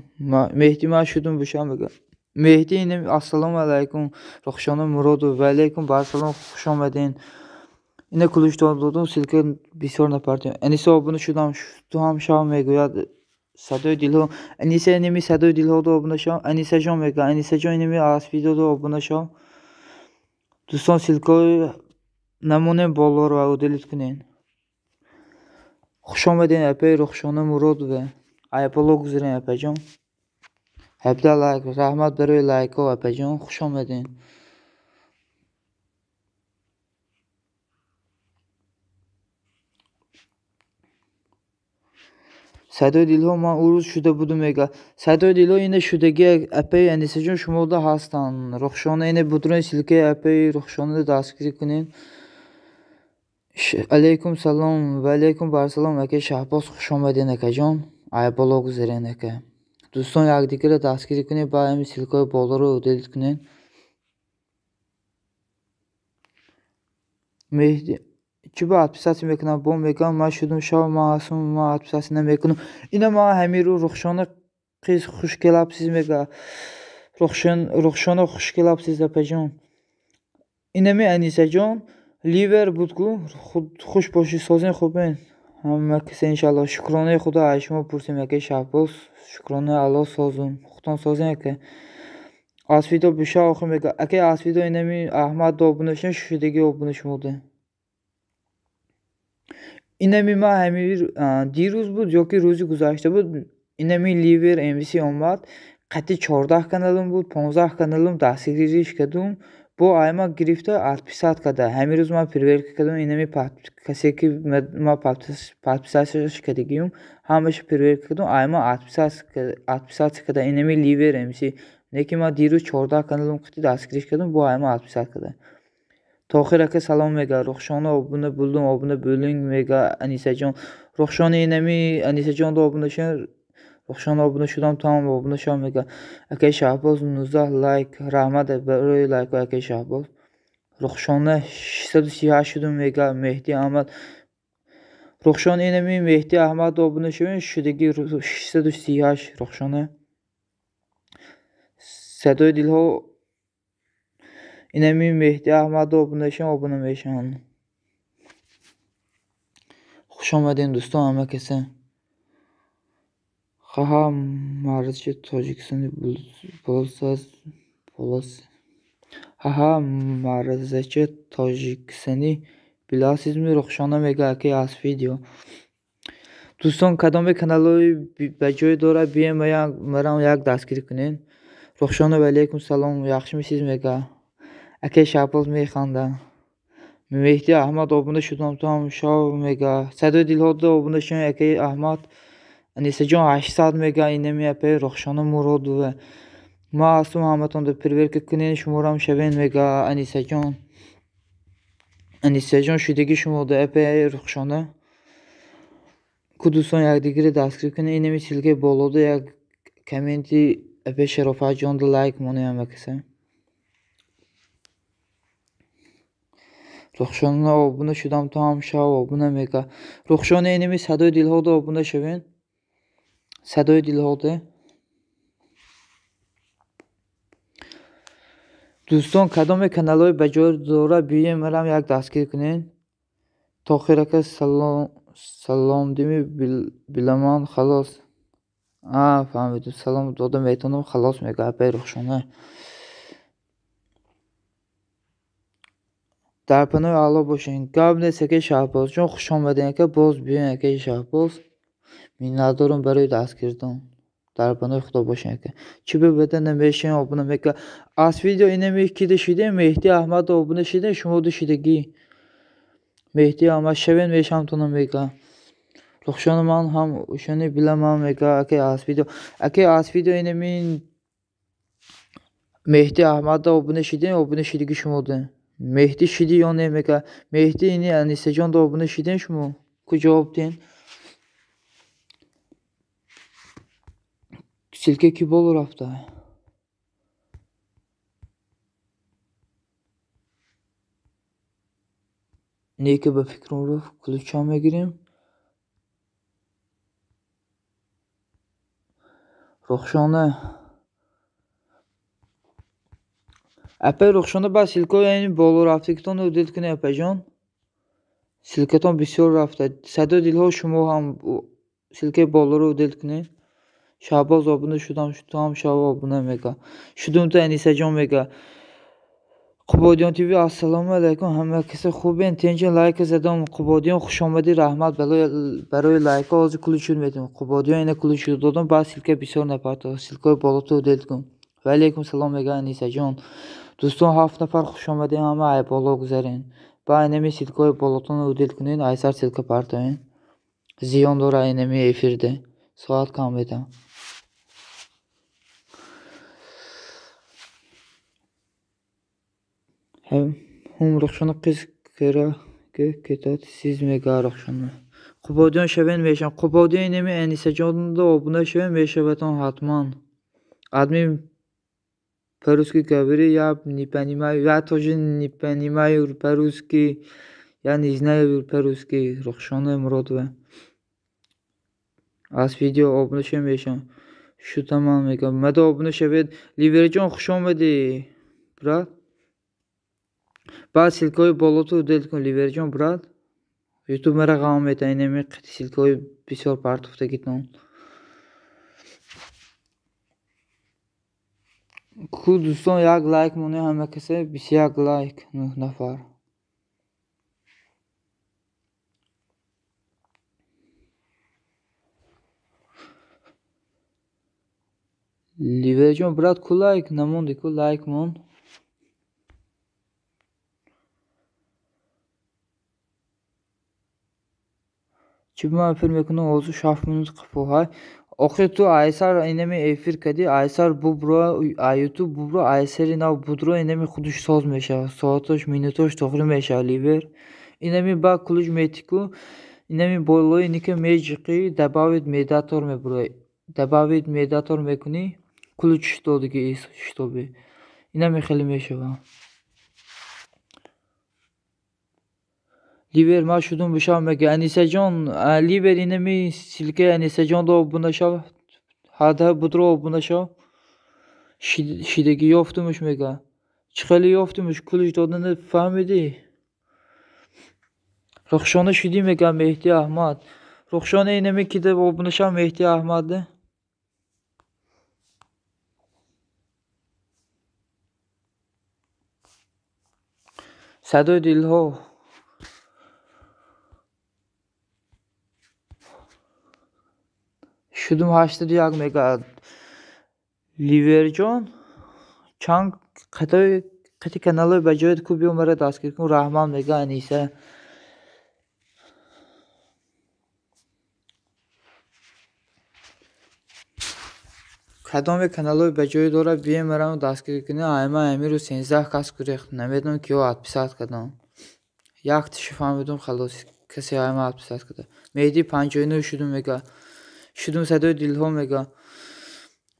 Меҳди ман шудум бушам мега. Меҳди инами ассалому алайкум Рухшона Муродов, ва алайкум барсалом, хуш омадин. Ина кулуш додум, ссылка бисёр напартем. Аниса обуна шудам, ту ҳам шав мегӯяд садои дилҳо. Аниса инами садои дилҳоро обуна шав. Анисаҷон мега. Анисаҷон инами аз видеоро обуна шав. Дӯстон ссылка ҳои намонем болоро удалить кунед. Хуш омадед апаи Рухшона Муродова. Ай боло гузарен апаҷон. 17 лайк, раҳмат барои лайкҳо апаҷон, хуш омадед. Садои дилҳо ман ӯ рӯз шуда будум мега. Садои дилҳо ина шудагӣ апаи Анисаҷон шумода ҳастанд. Рухшона ина будроин ссылка и апаи Рухшона дастгирӣ кунед. Алейкум салом ва алейкум барсалом ака Шаҳбоз, хуш омадед акаҷон. Ай боло гузарен ака. Дӯстон, якдигарро дастгирӣ кунед, ба ҳамин ссылкаҳои болоро удалить кунед. Меҳди чӣ ба отписаться мекунам? Бо мегӯям ман шудум шав, ман ҳастам, ман отписаться намекунам. Ина ман ҳамин рӯ Рухшона қиз хуш келабсиз мега. Рухшона хуш келабсиз апаҷон. Инами Анисаҷон ливер буд ку, хуш бошӣ, созен хубен. Ҳама киса иншалло шукронаи Худо аз шумо пурсем ака Шаҳбоз, шукронаи Аллоҳ созум. Худтон созен ака. Асфидо биша охир мега. Ака Асфидо инами Аҳмад обуна шуд, шудагӣ обуна шумода. Инами ман ҳамин дирӯз буд ё ки рӯзи гузашта буд, инами ливер МС омад, қатъи 14 каналам буд, 15 каналам дастгириш кардум. Бо айма гирифта отписать карда. Ҳамин рӯз ман проверка кардам, инами касе ки ман подписаться кардагиюм, ҳамаша проверка кардам, айма отписаться карда. Инами ливер МС. Лекин ман дирӯз 14 каналам қатъи дастгириш кардам, бо айма отписать карда. Тохир ака салом мега. Рухшона обуна булдум, обуна булинг мега Анисаҷон. Рухшона инами Анисаҷонда обуна шуд. Рухшона обуна шудам, тамом обуна шавам мега. Акаи Шаҳбоз 19 лайк, раҳмат барои лайкҳо акаи Шаҳбоз. Рухшона 638 шудум мега Меҳди Аҳмад. Рухшона инами Меҳди Аҳмад обуна шавем, шудагӣ 638 Рухшона. Садои дилҳо инами Меҳди Аҳмад обуна шавем, обуна мешаванд. Хуш омадем дӯстон ҳама каса. Хаҳа марзчи Тоҷикистони болос. Хаҳа марзачи Тоҷикистони биласизми Рухшона мега акаи Асфидио. Дӯстон, кадоме каналҳои ба ҷой дорад, бием марам як дастгирӣ кунед. Рухшона ва алейкум салом, яхшими сиз мега. Акаи Шаҳбоз механда. Меҳди Аҳмад обуна шудам, ту ҳам шав мега. Садои дилҳода обуна шавем акаи Аҳмад. Анисаҷон 800 мега инами апаи Рухшона Муродова. Ман ҳастам ҳаматонда проверка кунед, шуморам шавен мега Анисаҷон. Анисаҷон шудагӣ шумода апаи Рухшона. Ку дӯстон якдигарро дастгирӣ кунед, инами ссылкаи болода як комменти апаи Шарофатҷонда лайк монед ҳама каса. Рухшона обуна шудам, ту ҳам шав обуна мега. Рухшона инами садои дилҳода обуна шавен. Садои дилҳода. Дӯстон, кадоме каналҳои ба ҷой дорад, бием марам як дастгирӣ кунед. Тохир ака салом дими биламан халос. Фаҳмидум, салом дода метавонам, халос мега апаи Рухшона. Дар паноҳи Аллоҳ бошед. Гап нест акаи Шаҳбозҷон, хуш омадед ака, боз биёед акаи Шаҳбоз. Миннатдорам барои дастгиритон. Дар паноҳи Худо бошед ака. Чӣ бебада намешавем обуна мега. Аз видео инами кида шидем, Меҳди Аҳмад обуна шидем, шумода шидагӣ. Меҳди Аҳмад шавен мешавамтона мега. Рухшона ман ҳам ӯшони биламан мега акаи аз видео. Акаи аз видео инами Меҳди Аҳмад обуна шидем, обуна шидагӣ шумода. Меҳдӣ шидӣ ё не мега. Меҳдӣ ини Анисаҷонда обуна шидем шумо? Ку ҷавоб диҳед. Ссылка ки боло рафта? Неки ба фикрам рафт, ключа мегирем. Рухшона. Апаи Рухшона ба ссылкаҳои ини боло рафтагитон удалить кунед апаҷон. Ссылкатон бисёр рафта. Садои дилҳо шумо ҳам ссылкаи болоро удалить кунед. Шаҳбоз обуна шудам, ту ҳам шав обуна мега. Шудум ту Анисаҷон мега. Қубодиён ТВ ассалому алайкум, ҳама каса хубен, тенҷа лайка задам. Қубодиён хуш омадӣ, раҳмат барои лайка. Ҳозир ключ шуд метавонам. Қубодиён ина ключ шуд додам, баъд ссылка бисёр напарто. Ссылкаҳои болото удалить кун. Ва алейкум салом мега Анисаҷон. Дӯстон, 7 нафар хуш омадед, ҳама ай боло гузарен. Ба инами ссылкаҳои болотонро удалить кунед, айсар ссылка партоен. Зиён дора инами эфирде. Соат кам метавон. Ҳум Рухшона қиз Кетат сиз мега Рухшона. Қубодиён шавен мешавам. Қубодиён инами Анисаҷонда обуна шавен мешаватон ҳатман. Админ по-русски говори, я не понимаю, я тоже не понимаю по-русски, я не знаю по-русски. Рухшона Муродова. Аз видео обуна шавен мешавам. Шутаман мегам. Мада обуна шавед. Ливерҷон, хуш омадӣ, брат. Баъд ссылкаҳои болото удалить кун, Ливерҷон, брат. Ютуб мара ғам метавад, инами ссылкаҳои бисёр партофтагитон. Ку дӯстон, як лайк монед ҳама касе, 21 лайк, 9 нафар. Ливерҷон, брат, ку лайк намонди, ку лайк мон. Чӣ ман эфир мекунам, ҳозир 6 минут қафоҳай. Охир ту айсар инами эфир кардӣ, айсар бубро, ютуб бубро, айсари нав будро, инами худаш соз мешавад. Соатош, минутош тоғри мешавад, Ливер. Инами ба кулуш метику, инами болои ника меҷиқӣ, добавить медиатор мебурои. Добавить медиатор мекунӣ, кулуч додиги шитобӣ. Инами хеле мешавад. Ливер ман шудум бишавам мега. Анисаҷон, Ливер инами ссылкаи Анисаҷонда обуна шав. Ҳада будро обуна шав. Шидагӣ ёфтумуш мега. Чӣ хеле ёфтумуш, кулуш додана фаҳмидӣ? Рухшона шудӣ мега Меҳди Аҳмад. Рухшона инами кида обуна шав Меҳди Аҳмад. Садои дилҳо. Шудум 81 мега. Ливерҷон, чанд қати каналҳои ба ҷоят ку биё мара дастгир кун. Раҳмат мега Аниса. Кадоме каналҳои ба ҷое дорад, биё марамо дастгир кунӣ. Айма амиру 13 кас гурехт. Намедонам киё отписать кардам. Яктиши фаҳмидум, халос касе айма отписать карда. Меҳди 59 шудум мега. Шудум садои дилҳо мега.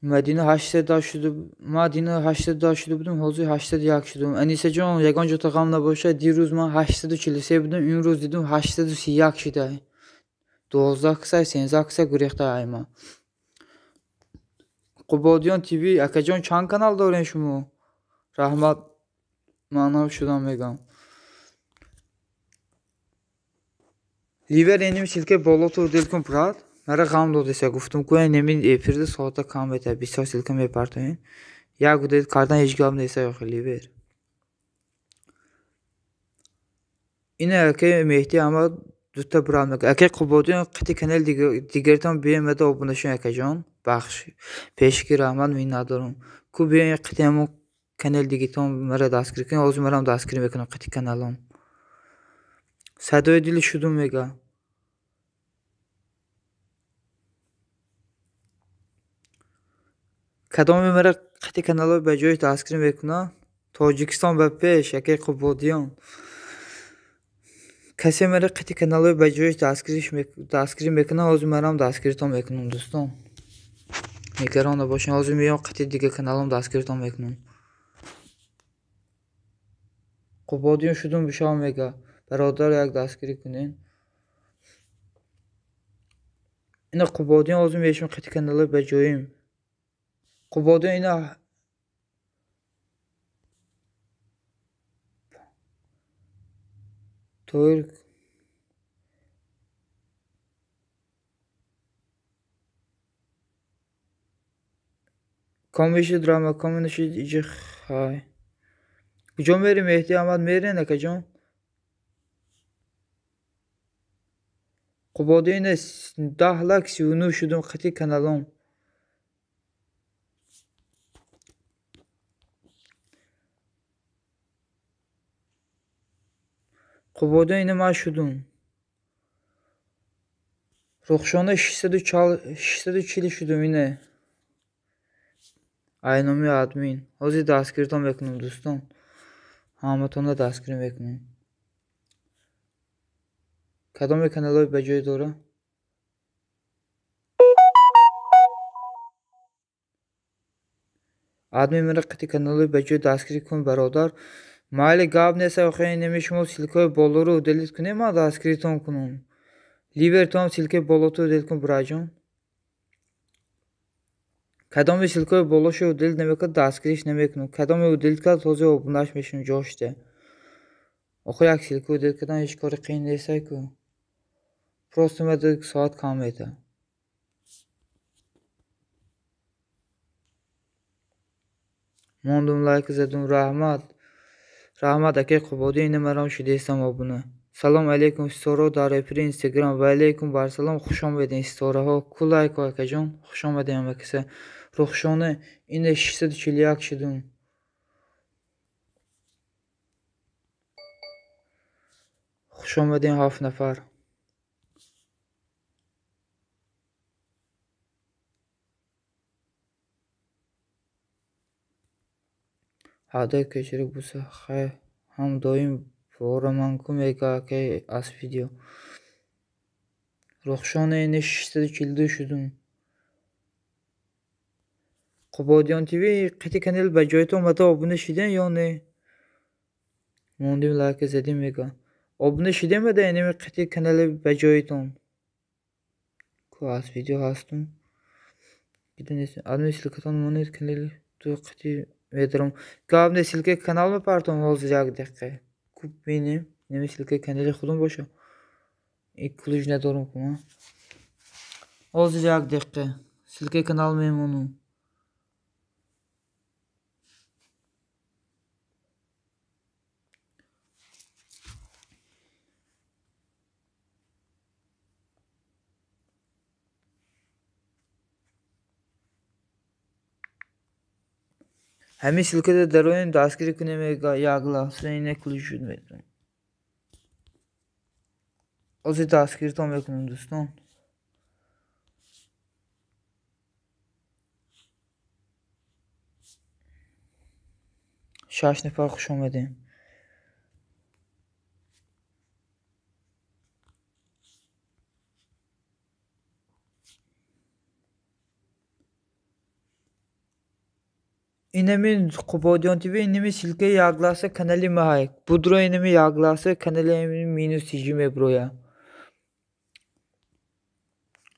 Мадина 810 шуду, Мадина 810 шуда будум, ҳозир 801 шудум. Анисаҷон, ягон ҷота ғам набошад, дирӯз ман 843 будум, имрӯз дидум 831 шидай. 12 каса, 13 каса гурехта айма. Қубодиён ТВ, акаҷон, чанд канал дорем шумо? Раҳмат, ман ҳам шудам мегам. Ливер иним ссылкаи болото удалить кун, брат. Мара ғам додеса, гуфтум ку инами эфирда соата кам метавад, бисёр ссылка мепартоем. Як удалить кардан ҳеҷ гап неста, охи Ливер. Ина акаи Меҳди Аҳмад дута брат мега. Акаи Қубодиён қити канали дигаритон биёмада обуна шавед, акаҷон. Бахш пешки раҳмат миннатдорам. Ку биёен қити ҳамон канали дигитон мара дастгирӣ кунед, ҳозир марам дастгирӣ мекунам қити каналом. Садои дили шудум мега. Кадоме мара қити каналҳои ба ҷои дастгирӣ мекунад? Тоҷикистон ба пеш, акаи Қубодиён. Касе мара қити каналҳои ба ҷои дастгирӣ мекунад, ҳозир марам дастгиритон мекунам, дӯстон. Нигарон набошед, ҳозир меём қити дигар каналом дастгиритон мекунам. Қубодиён шудум бишавам мега. Бародар, як дастгирӣ кунед. Ина Қубодиён ҳозир мешавам қити каналҳои ба ҷоим. Қубодиён ина Тоир коми шуд, рама коми нашуд, иҷи хай. Куҷо мерӣ, Меҳди Аҳмад мерен, акаҷон? Қубодиён ина 10 лак 39 шудум қити каналом. Қубодиён ина ман шудум. Рухшона 640 шудум ине. Айноми админ. Ҳозир дастгиритон мекунам, дӯстон. Ҳаматонро дастгирӣ мекунам. Кадоме каналҳои ба ҷой дора? Админ мера қити каналҳои ба ҷой дастгирӣ кун, бародар. Майли, гап нест, охи инами шумо ссылкаҳои болоро удалить кунем, ман дастгиритон кунам. Ливер, ту ҳам ссылкаи болото удалить кун, бираҷон. Кадоме ссылкаҳои болошо удалить намекунад, дастгириш намекунам. Кадоме удалить кард, ҳозир обунаш мешавам ҷошта. Охи як ссылка удалить кардан ҳеҷ кори қиин нестай ку. Просто ма ду соат кам мета. Мондум, лайк задум, раҳмат. Раҳмат, акай Қубодӣ, ина марам шудестам обуна. Салом алейкум, ситораҳо дар эфири Инстаграм. Ва алейкум барсалом, хуш омадед ситораҳо. Ку лайк, акаҷон, хуш омадед ҳама каса. Рухшона, ина 641 шудум. Хуш омадед 7 нафар. Ҳадай кечира буса хай ҳам доим бораман ку мега акай аз видео. Рухшона, ина 642 шудум. Қубодиён ТВ қити канал ба ҷоятон омада обуна шидем ё не? Мондим, лайка задим мега. Обуна шидем бада инами қити канали ба ҷоятон. Ку аз видео ҳастум. Дида нестем. Адми ссылкатон монед канали ту қити медарам. Гап не, ссылкаи канал мепартом ҳозир як дақиқа. Ку бинем, инами ссылкаи канали худум боша. И ключ надорам ку ман. Ҳозир як дақиқа ссылкаи канал мемонам. Ҳамин ссылкада дароем, дастгирӣ кунем, як лаҳза ина ключ шуд метавонем. Ҳозир дастгиритон мекунем, дӯстон. Шаш нафар хуш омадем. Инами Қубодиён ТВ, инами ссылкаи яклаҳза канали маҳай. Будро инами яклаҳза канали минус тж меброя.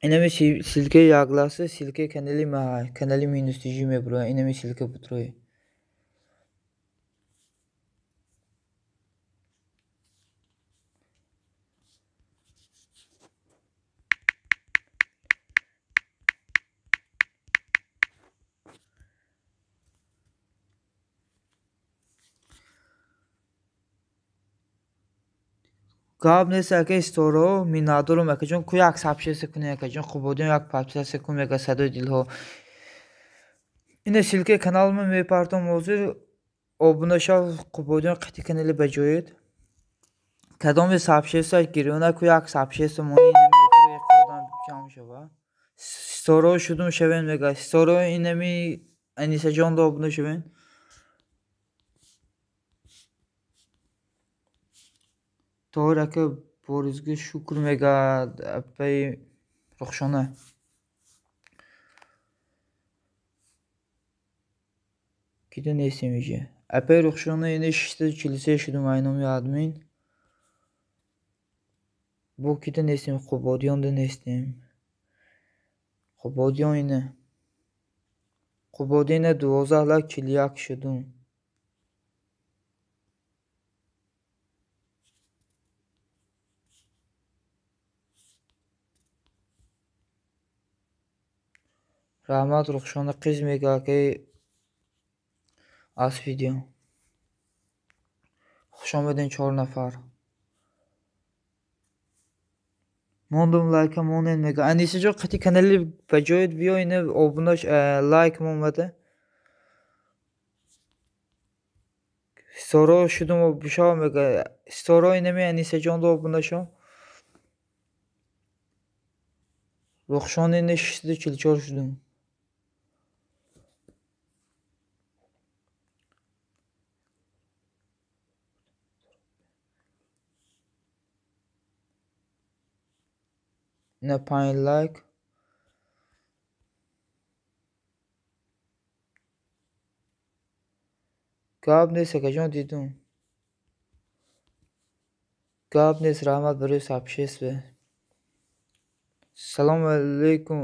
Инами ссылкаи яклаҳза ссылкаи канали маҳай, канали минус тж меброя. Инами ссылка будрои. Гап нест, акай ситораҳо, миннатдорам, акаҷон, ку як сабшеса кунед, акаҷон, Қубодиён як подписаться кун мега садои дилҳо. Ина ссылкаи каналма мепартом ҳозир, обуна шав Қубодиён қити канали ба ҷоед. Кадоме сабшеса гирёна ку як сабшеса мони ина мефире ҷамъ шава. Ситораҳо шудум шавен мега. Ситораҳо инами Анисаҷон да обуна шавен. Тоҳир ака боризги шукр мега апаи Рухшона. Кида нестем иҷа. Апаи Рухшона ина 643 шудум айноми админ. Бо кида нестем, Қубодиёнда нестем. Қубодиён ина. Қубодиён ина 12 лак 41 шудум. Раҳмат, Рухшона қиз мега акай аз видео. Хуш омадед 4 нафар. Мондум, лайка монед мега. Анисаҷон қити канали ба ҷоят биё, ина обунаш лайк момада. Ситораҳо шудум бишав мега. Ситораҳо инами Анисаҷон да обуна шав. Рухшона ина 644 шудум. Ина 5 лайк. Гап нест, акаҷон, дидум. Гап нест, раҳмат барои сообществе. Салому алейкум.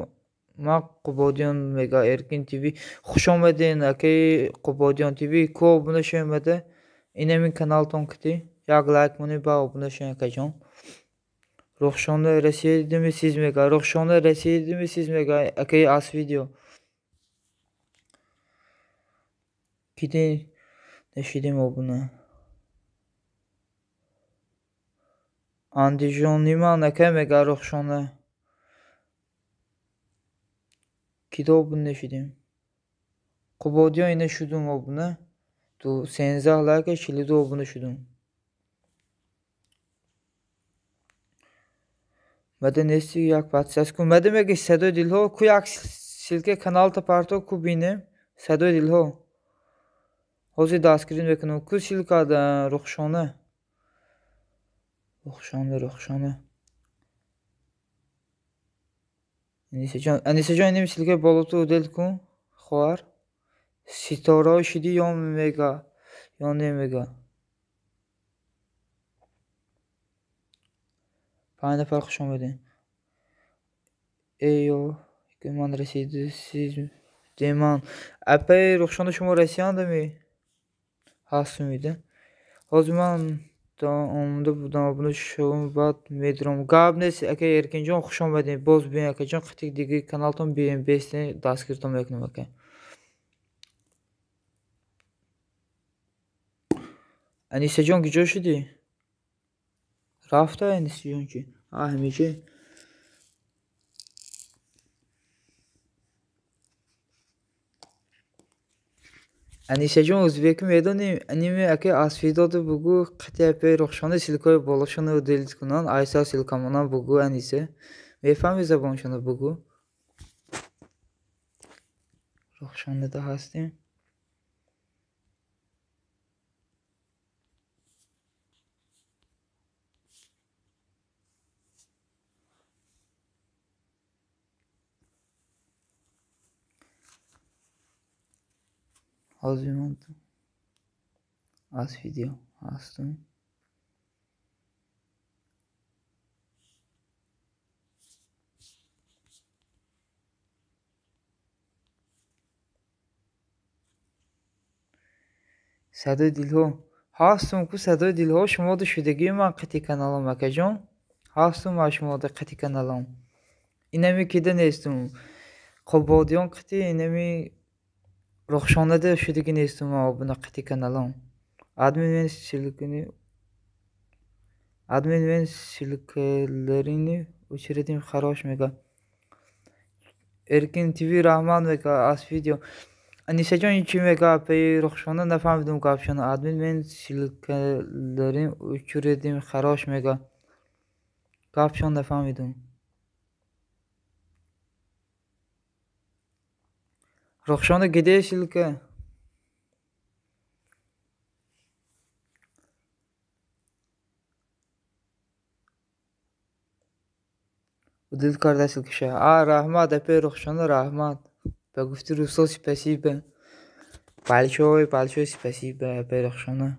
Ман Қубодиён мега Эркин ТВ. Хуш омадед, акаи Қубодиён ТВ. Ку обуна шавед? Инамин каналтон кити. Як лайк монед, ба обуна шавед, акаҷон. Рухшона Россия дидими сиз мега. Рухшона Россия дидими сиз мега. Акаи ас видео. Кити нашидем обуна. Андижони ман ака мега Рухшона. Кида обуна нашидем? Қубодиён ина шудум обуна. Ту 13 лайка 42 обуна шудум. Мада нести як подсаз ку. Мада меги садои дилҳо ку як ссылка каналта парто ку бинем. Садои дилҳо. Ҳозир дастгирӣ мекунам. Ку ссылка да Рухшона. Рухшона, Рухшона. Анисаҷон, Анисаҷон инем ссылка болото удел кун, хоҳар. Ситораҳо шидӣ ё мега, ё немега. 5 нафар хуш омадед. Эй ё, ки ман расида сиз деман. Апаи Рухшона шумо Россияндами? Ҳастумида. Ҳозир ман то омада будам обуна шавам, баъд медурам. Гап нест, ака Эркинҷон, хуш омадед. Боз биёед, акаҷон, қитик дигари каналтон биёем, бестен дастгиритон мекунам, ака. Анисаҷон куҷо шудӣ? Рафта Анисаҷон чи? А, ҳамеша. Анисаҷон ӯзбекӣ медонӣ? Аниме ака асфидоду бугӯ қити апаи Рухшона ссылкаҳои болошонро удалить кунанд, айса ссылка монанд бугӯ Аниса. Мефаҳмӣ забоншонро бугӯ? Рухшонада ҳастем. Ҳозир ман аз видео ҳастам. Садои дилҳо ҳастум ку садои дилҳо шумода шудагии ман қити каналам, акаҷон. Ҳастум ман шумода қити каналам. Инами кида нестум. Қубодиён қити инами Рухшонада шудагӣ нестум ман обуна қити каналам. Админ мен ссылкани админ мен ссылкаларини учредим хорош мега. Эркин ТВ раҳмат мега аз видео. Анисаҷон ин чӣ мега апаи Рухшона нафаҳмидум гапшона. Админ мен ссылкаларин учредим хорош мега. Гапшон нафаҳмидум. Рухшона где ссылка? Удалить карда ссылкаша. А, раҳмат, апаи Рухшона, раҳмат. Ба гуфти русо спасибо. Большое, большое спасибо, апаи Рухшона.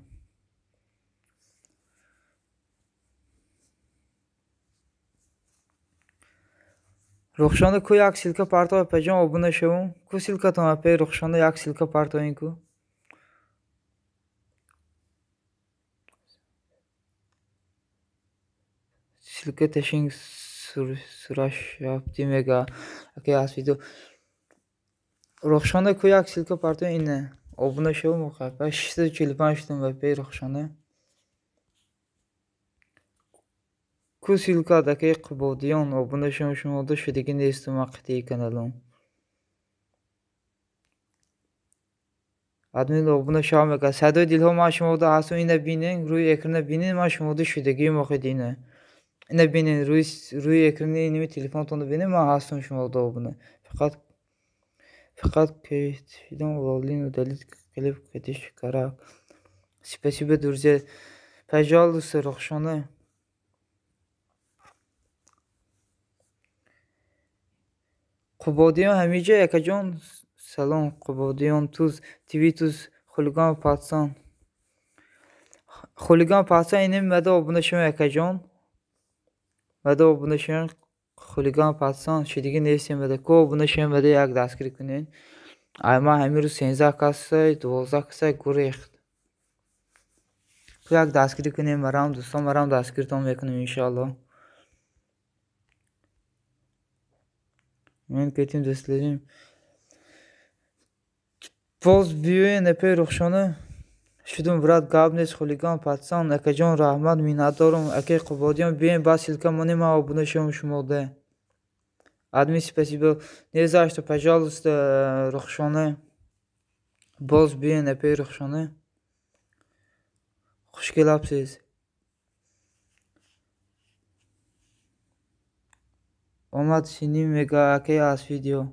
Рухшона ку як ссылка парто апаҷон обуна шавум. Ку ссылкатон апаи Рухшона як ссылка партоин ку. Ссылка ташинг сурашабди мега. Акай аз видео. Рухшона ку як ссылка партоин ине. Обуна шавум апа 645 шудум апаи Рухшона. Ку ссылка акаи Қубодиён обуна шавум шумода шудагӣ нестум ман қитии каналам. Админ обуна шав мега. Садои дилҳо ман шумода ҳастум ина бинен, рӯи экрана бинен ман шумода шудагиам охир ина. Ина бинен рӯи экрани иними телефонтонро бинен ман ҳастум шумода обуна. Фақат кешидам волин удалить клип китиш карак. Спасибо, друзья. Пожалуйста, Рухшона. Қубодиён ҳамиҷа якаҷон. Салом Қубодиён туз ТВ туз Хулиган патсан. Хулиган патсан инем мада обуна шавем якаҷон. Мада обуна шавем Хулиган патсан шидиги нестем мада ко обуна шавем мада як дастгирӣ кунед. Ай ман ҳамин рӯз 13 касай 12 касай гурехт. Як дастгирӣ кунем марам дӯстон марам дастгиритон мекунем иншоалло. Мен кетим дӯстлерим. Боз биёен эпей Рухшона. Шудум брат гап нест Хулиган патсан акаҷон раҳмат миннатдорум акаи Қубодиён биёен ба ссылка монем ман обуна шавам шумода. Админ спасибо. Не за что, пожалуйста, Рухшона. Боз биёен эпей Рухшона. Хуш келабсиз. Омад синим мега акаи аз видео.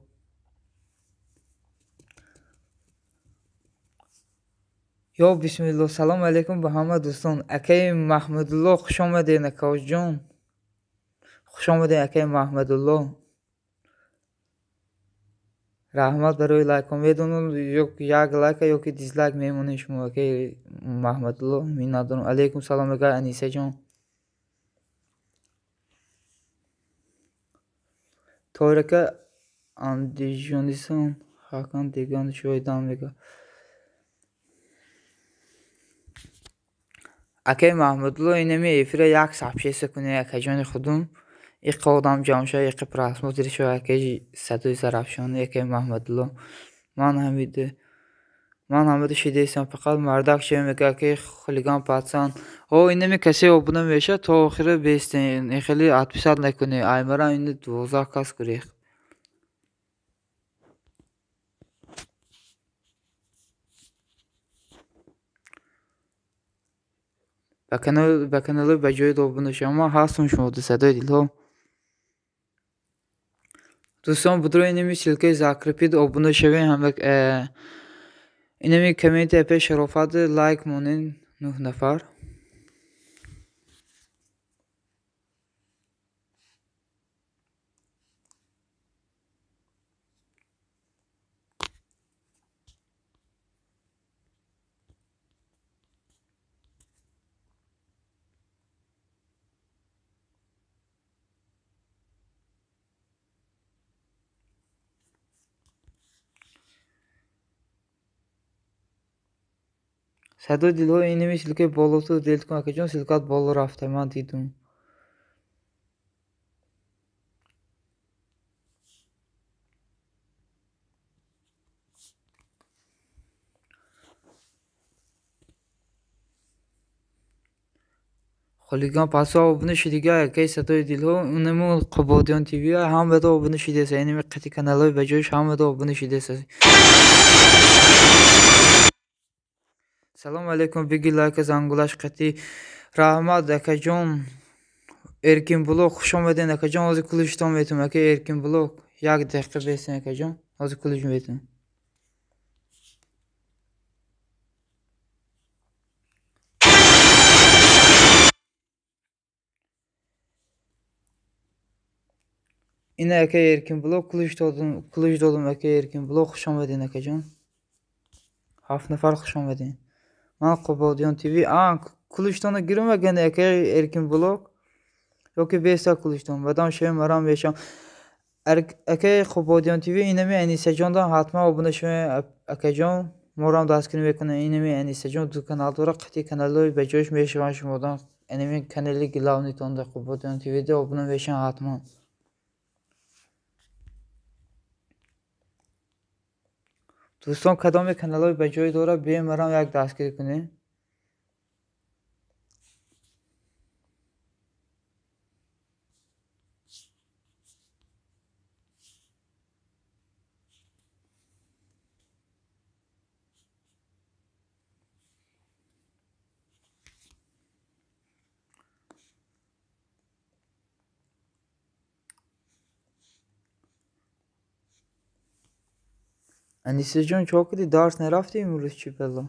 Ё бисмилло, салом алейкум ба ҳама дӯстон. Акаи Маҳмудулло хуш омадед акаҷон. Хуш омадед акаи Маҳмадулло. Раҳмат барои лайкҳо. Медонам ё як лайка ё ки дизлайк мемонед шумо акаи Маҳмадулло. Миннатдорам. Алейкум салом акаи Анисаҷон. Тоҳирака Андижонисон ҳакан деган шоҳидан мега. Акаи Маҳмудулло инами эфира як сабшеса кунед акаҷони худум. Иққа одам ҷамъ шава, иққа просмотр шава акаи Садои Зарафшонӣ акаи Маҳмадулло. Ман ҳамида шидаистам фақат мардак шава мега акаи Хулиган патсан. О инами касе обуна мешавад то охира бестен. Ин хеле отписат накунед. Аймарам ини 12 кас гурехт. Ба каналҳои ба ҷои обуна шавам. Ман ҳастам шумо Садои дилҳо. Дӯстон будро инами ссылкаи закрепит обуна шавем ҳама инами комменти апе Шарофат лайк монед 9 нафар. Садои дилҳо инами ссылкаи болоту делит кун акаҷон, ссылкаат боло рафта ман дидум. Хулиган пасо обуна шидига акаи Садои дилҳо унаму Қубодиён ТВ ҳамада обуна шидеса. Инами қити каналҳои ба ҷояш ҳамада обуна шидеса. Салом алейкум биги лайка зангулаш қати. Раҳмат акаҷон. Эркин блог хуш омадед акаҷон. Ҳозир кулиштон метум ака Эркин блог. Як дақиқа бестен акаҷон. Ҳозир кулиш метум. Ина ака Эркин блог кулиш додум, кулиш додум ака Эркин блог хуш омадед акаҷон. 7 нафар хуш омадед. Ман Қубодиён ТВ. Кулиштонро гирум аган акаи Эркин блог ё ки беста кулиштон. Баъдам шавем марам мешавам. Акаи Қубодиён ТВ инами Анисаҷондан ҳатман обуна шавем акаҷон. Морам дастгирӣ мекунам. Инами Анисаҷон ду канал дорад. Қити каналҳои ба ҷояш мешаванд шумодан. Инами канали главнитонда Қубодиён ТВ-да обуна мешаванд ҳатман. Дӯстон кадоме каналҳои ба ҷой дорад биёем марам як дастгирӣ кунем. Анисаҷон чо кардӣ? Дарс нарафтӣ имрӯз чӣ бало?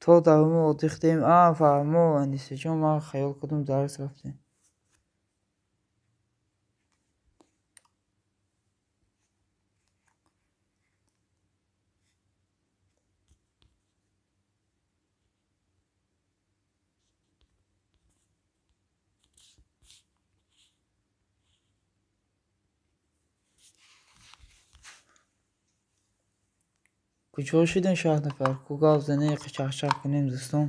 То даҳумо одихтем. А, фаҳмо, Анисаҷон, ман хаёл кардам дарс рафтем. Куҷо шудем 6 нафар? Ку гап занем, чахчах кунем дӯстон.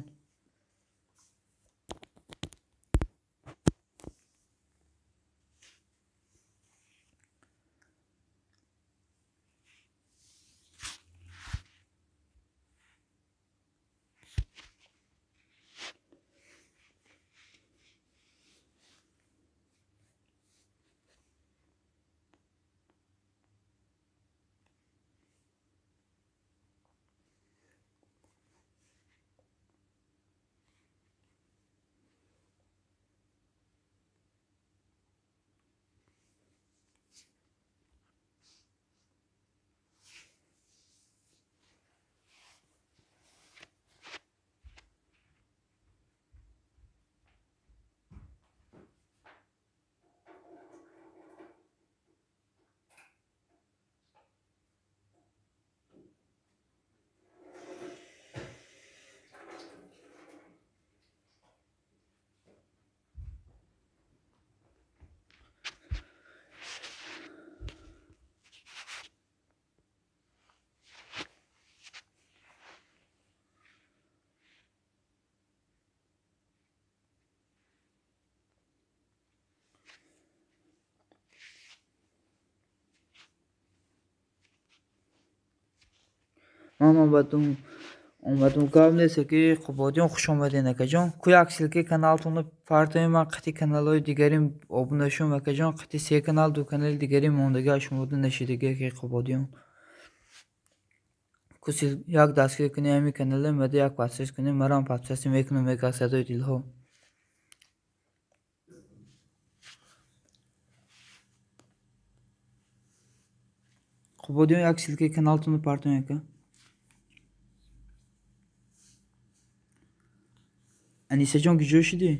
Ман омадум, гап нест ки Қубодиён, хуш омадед, акаҷон. Ку як ссылка и каналтонро партоем, ман қити каналҳои дигарим обуна шум, акаҷон. Қити се канал, ду канали дигари мондага шумода нашидаги, аки Қубодиён. Ку як дастгирӣ кунем ҳамин канале, мада як подпись кунем, марам подпись мекунам, мега садои дилҳо. Қубодиён, як ссылка и каналтонро партоем, ака. Анисаҷон, куҷо шудӣ?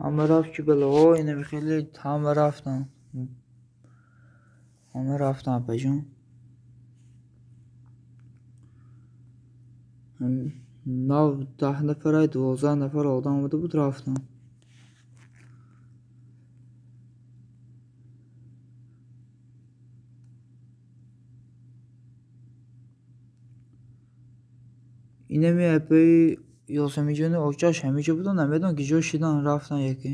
Ҳама рафт, чӣ балоҳо инами хеле ҳама рафтан. Ҳама рафтан, апаҷон. Нав 10 нафарай, 12 нафар одам омада буд, рафтан. Инами апаи Ёсамиҷони очаш ҳамиҷо будан, намедонам ки ҷо шидан, рафтан яке.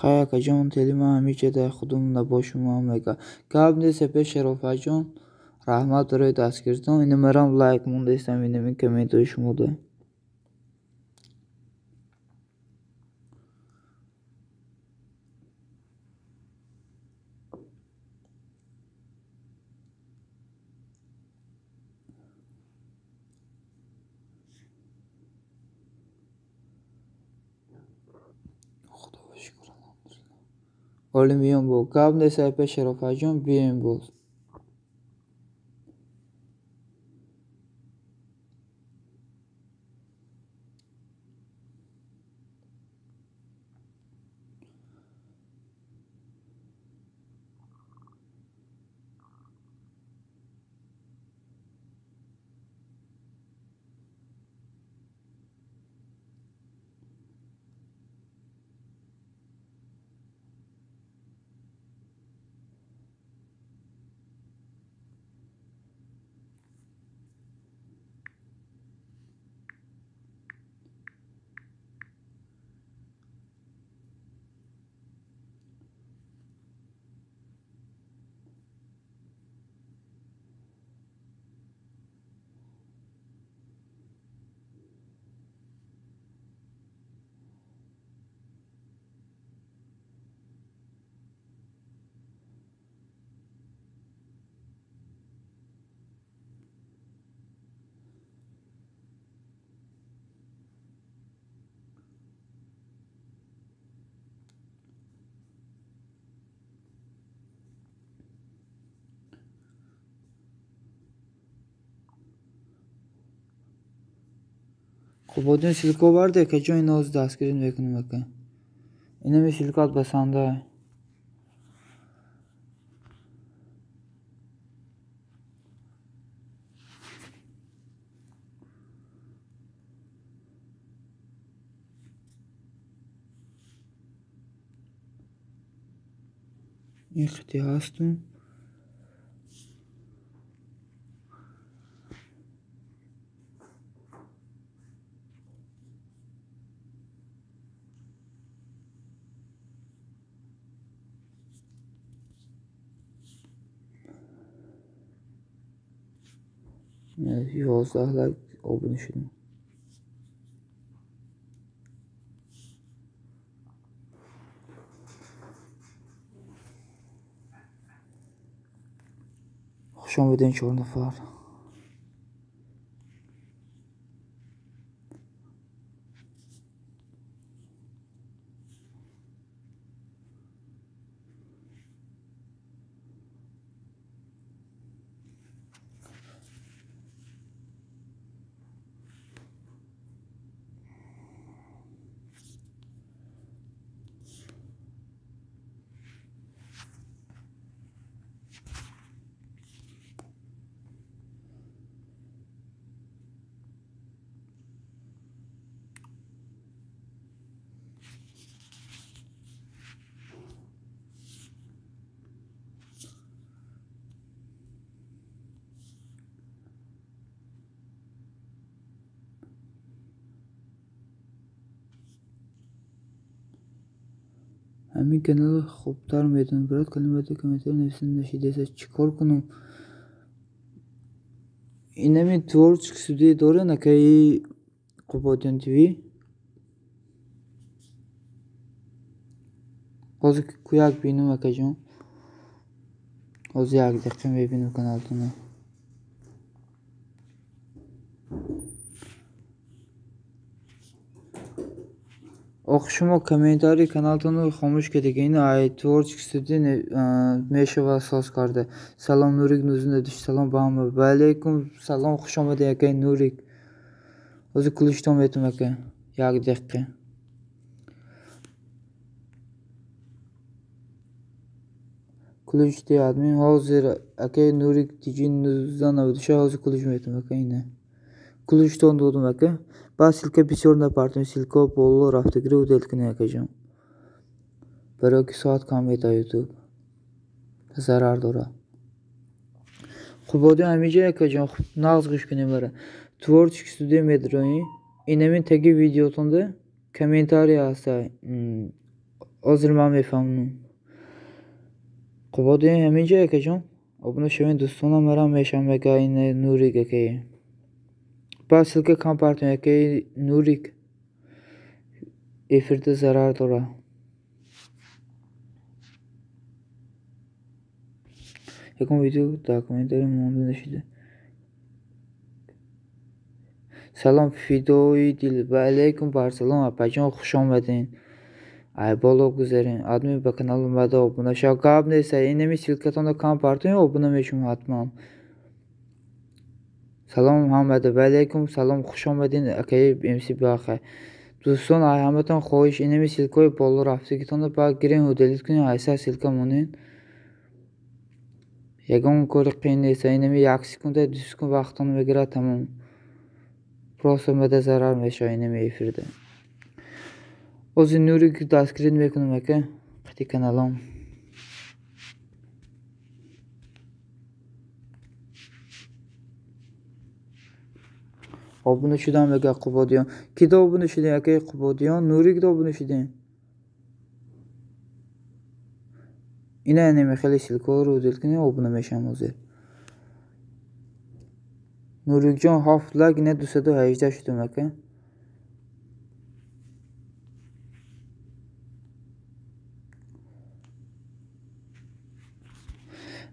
Хай акаҷон, тели ман ҳамиҷа дар худум набошум мега. Гап нест, апа Шарофатҷон, раҳмат барои дастгиритон. Ина марам лайк мондаистам инамин комментҳои шумода. Ҳоло меём бо. Гап нест, апа Шарофатҷон, биёем боз. Қубодиён ссылка оварде, акаҷон, ина ҳозир дастгирӣ мекунем ака. Инами ссылкаат басанда. Ин хити ҳастум. 11 лайк обуна шудем. Хуш омадем 4 нафар. Ҳамин каналро хубтар медонам. Брат, калимаи комментарий нависта нашидааст. Чӣ кор кунам? Инами творческий студия дорен акаи Қубодиён ТВ. Ҳозир кӯяк бинам акаҷон. Ҳозир як дақиқа мебинам каналтонро. Ох, шумо комментарии каналтонро хомӯш кардед. Ин ай творческий студия мешавад соз карда. Салом Нурик 19 салом ба ҳама. Ва алайкум салом, хуш омадед акаи Нурик. Ҳозир ключтон метум ака. Як дақиқа. Ключ ти админ ҳозир акаи Нурик TG 1996 ҳозир ключ метум ака ина. Ключтон додум ака. Баъд ссылка бисёр напартем, ссылка боло рафтагирӣ удел кунед акаҷон. Барои ки соат кам медиҳад ютуб. Зарар дорад. Қубодиён ҳамиҷа акаҷон, нағз гӯш кунед мара. Творческий студия медироӣ. Инамин таги видеотонда комментарий ҳаста. Ҳозир ман мефаҳмам. Қубодиён ҳамин ҷо акаҷон? Обуна шавед дӯстонам, марам мешавам мега ин Нурик акаи. Ба ссылка кам партоен акаи Нурик. Эфирда зарар дорад. Ягон видео дар комментарий монда нашуда. Салом фидои дил. Ва алайкум барсалом апаҷон, хуш омадед. Ай боло гузарен. Админ ба канал омада обуна шав. Гап нест, инами ссылкатонро кам партоен, обуна мешавам ҳатман. Салом ҳамада. Ва алайкум салом, хуш омадед акаи МС Баха. Дӯстон, ай ҳаматон хоҳиш, инами ссылкаҳои боло рафтагитонро ба гирен удалить кунед, айса ссылка монед. Ягон кори қиин нест, инами як секунда, ду секунд вақтон мегирад, тамом. Просто мада зарар мешавад инами эфирда. Ҳозир Нурик дастгирӣ мекунам ака, қити каналам. Обуна шудам мега Қубодиён. Кида обуна шудем акаи Қубодиён? Нурик да обуна шудем. Ина инами хеле ссылкаҳоро удалить кунем, обуна мешавам ҳозир. Нурикҷон 7 лайк, ина 218 шудам ака.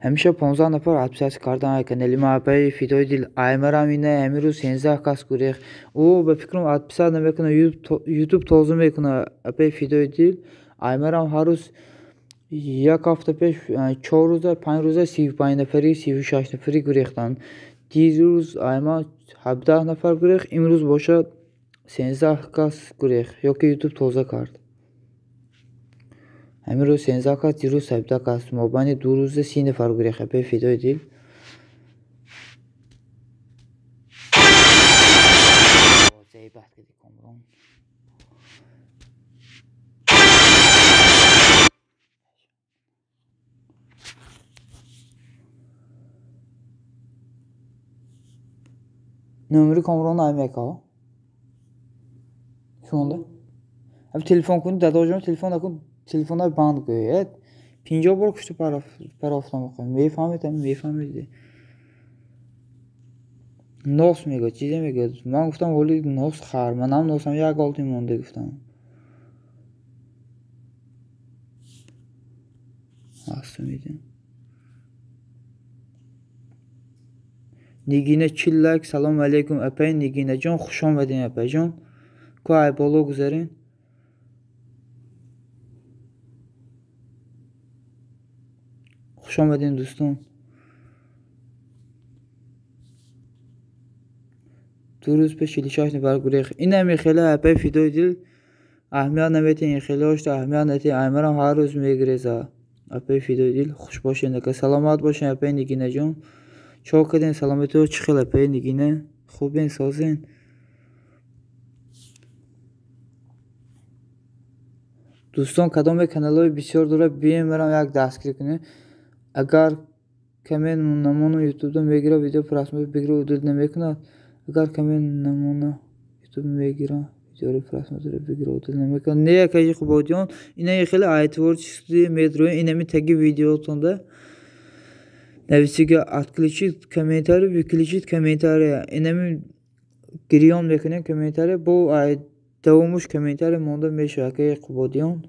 Ҳамеша 15 нафар отписаться кардан ай канали ма апаи фидои дил. Аймарам ина ҳамин рӯз 13 кас гурехт. Ӯ ба фикрам отписать намекунад, ютуб тоза мекунад апаи фидои дил. Аймарам ҳар рӯз як ҳафта пеш 4 рӯза, 5 рӯза 35 нафари, 36 нафари гурехтанд. Дирӯз айман 17 нафар гурехт, имрӯз бошад 13 кас гурехт, ё ки ютуб тоза кард. Ҳамин рӯз 13 кас, дирӯз 17 кас, мобайни 2 рӯза 30 нафар гурехт апаи фидои дил. Номери Комрон аймека. Шумонда? Аб телефон кун, дадоҷон телефон накун, телефонай банд гӯяд. 50 бор кушти парафтам мекунам. Мефаҳмед, мефаҳмед. Нос мегӯяд, чизе мегӯяд. Ман гуфтам ҳоли нос хар, манам носам як олти монда гуфтам. Асту медиҳам. Нигина 40 лайк. Салом алейкум апаи Нигинаҷон, хуш омадед апаҷон. Ку ай боло гузарен. Хуш омадед дӯстон. 2 рӯз пеш 46 нафар гурехт. Инами хеле апаи фидои дил аҳамият наметиҳед, ин хелеҳошро аҳамият надиҳед. Аймарам ҳар рӯз мегиреза. Апаи фидои дил хуш бошед ака, саломат бошед апаи Нигинаҷон. Чо кардем саломатиҳо чӣ хел апаи Нигина? Хубен, созен? Дӯстон, кадоме каналҳои бисёр дорад, бием марам як дастгирӣ кунем. Агар каме намону ютубда мегира, видео просмотр бигира, удалить намекунад. Агар каме намона ютуб мегира, видеоро просмотр бигира, удалить намекунад. Не акаи Қубодиён, ина хеле ай творческий медрои, инами таги видеотонда нависига отключить комментарий, выключить комментарий. Инами гирён мекунем комментарий, бо ай давомуш комментарий монда мешавад акаи Қубодиён.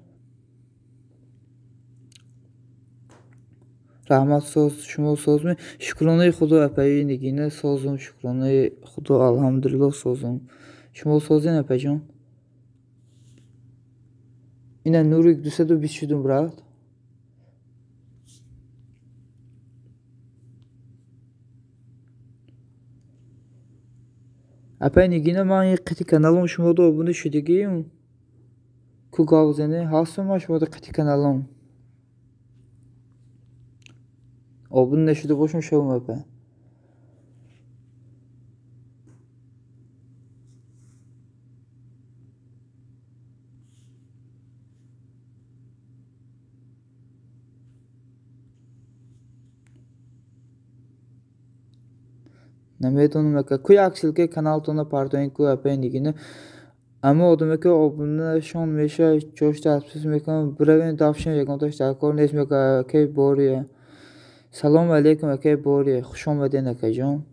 Раҳмат соз, шумо созме. Шукронаи Худо апаи Нигина созум, шукронаи Худо алҳамдулиллоҳ созум. Шумо созен апаҷон? Ина Нурик 220 шудум брат. Апаи Нигина, ман ин қити каналом шумода обуна шудагиюм. Ку гав зане, ҳастам ман шумода қити каналом. Обуна нашуда бошам шавам апа. Намедонам ака, ку як ссылкаи каналтонро партоен, ку апаи Нигина. Аммо одаме ки обунашон мешавад, ҷошта отписаться мекунанд, биравем дафшем, ягонташ дар кор нест, мегӯяд акай Бория. Салому алейкум, акай Бория, хуш омадед, акаҷон.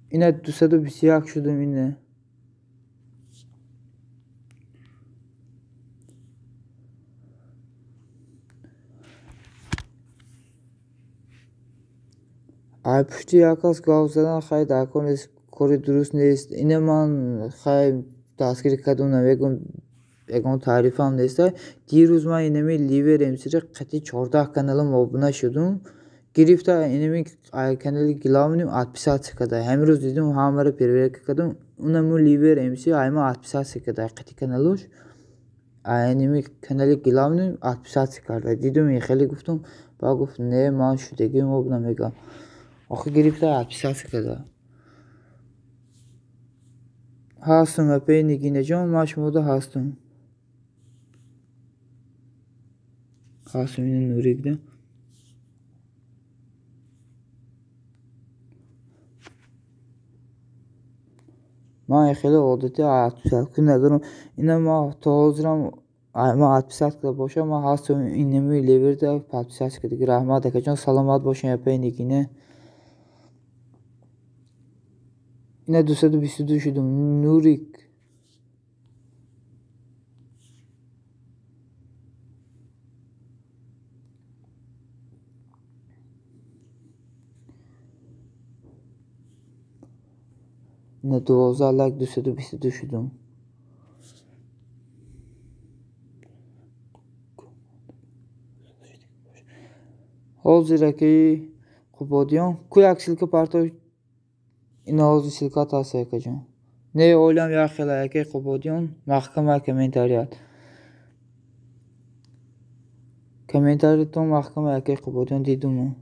Ина 221 шудум ине. Ай пушти як кас гап задан хай дар кор нест, кори дуруст нест. Ине ман хай дастгирӣ кардум, намегӯм, ягон таърифам нест. Дирӯз ман инами Ливер МС-ро қатъи 14 каналам обуна шудум. Гирифта инами канали главный отписаться карда. Ҳамин рӯз дидум, ҳамаро проверка кардум. Унаму Ливер МС айма отписаться карда қатъи каналуш. Инами канали главный отписаться карда. Дидум, хеле гуфтум, ба гуфт не, ман шудагим обуна мегӯям. Охи гирифта отписаться карда. Ҳастум, апаи Нигинаҷон, ман шумода ҳастум. Ҳастум, ина Нурикда. Ман хеле одати отписаться надорам. Ина ман то ҳозирам ман отписаться карда бошам, ман ҳастум инами Ливерда подписаться карда. Раҳмат, акаҷон, саломат бошед, апаи Нигина. Ина 222 шудум. Нурик. Ина 12 лайк 222 шудум. Ҳозир акаи Қубодиён ку як ссылка партов. Ина ҳозир ссылка ҳаст, акаҷон. Не, олам як хела, акаи Қубодиён, маҳкама комментарият. Комментариятон маҳкама, акаи Қубодиён, дидум.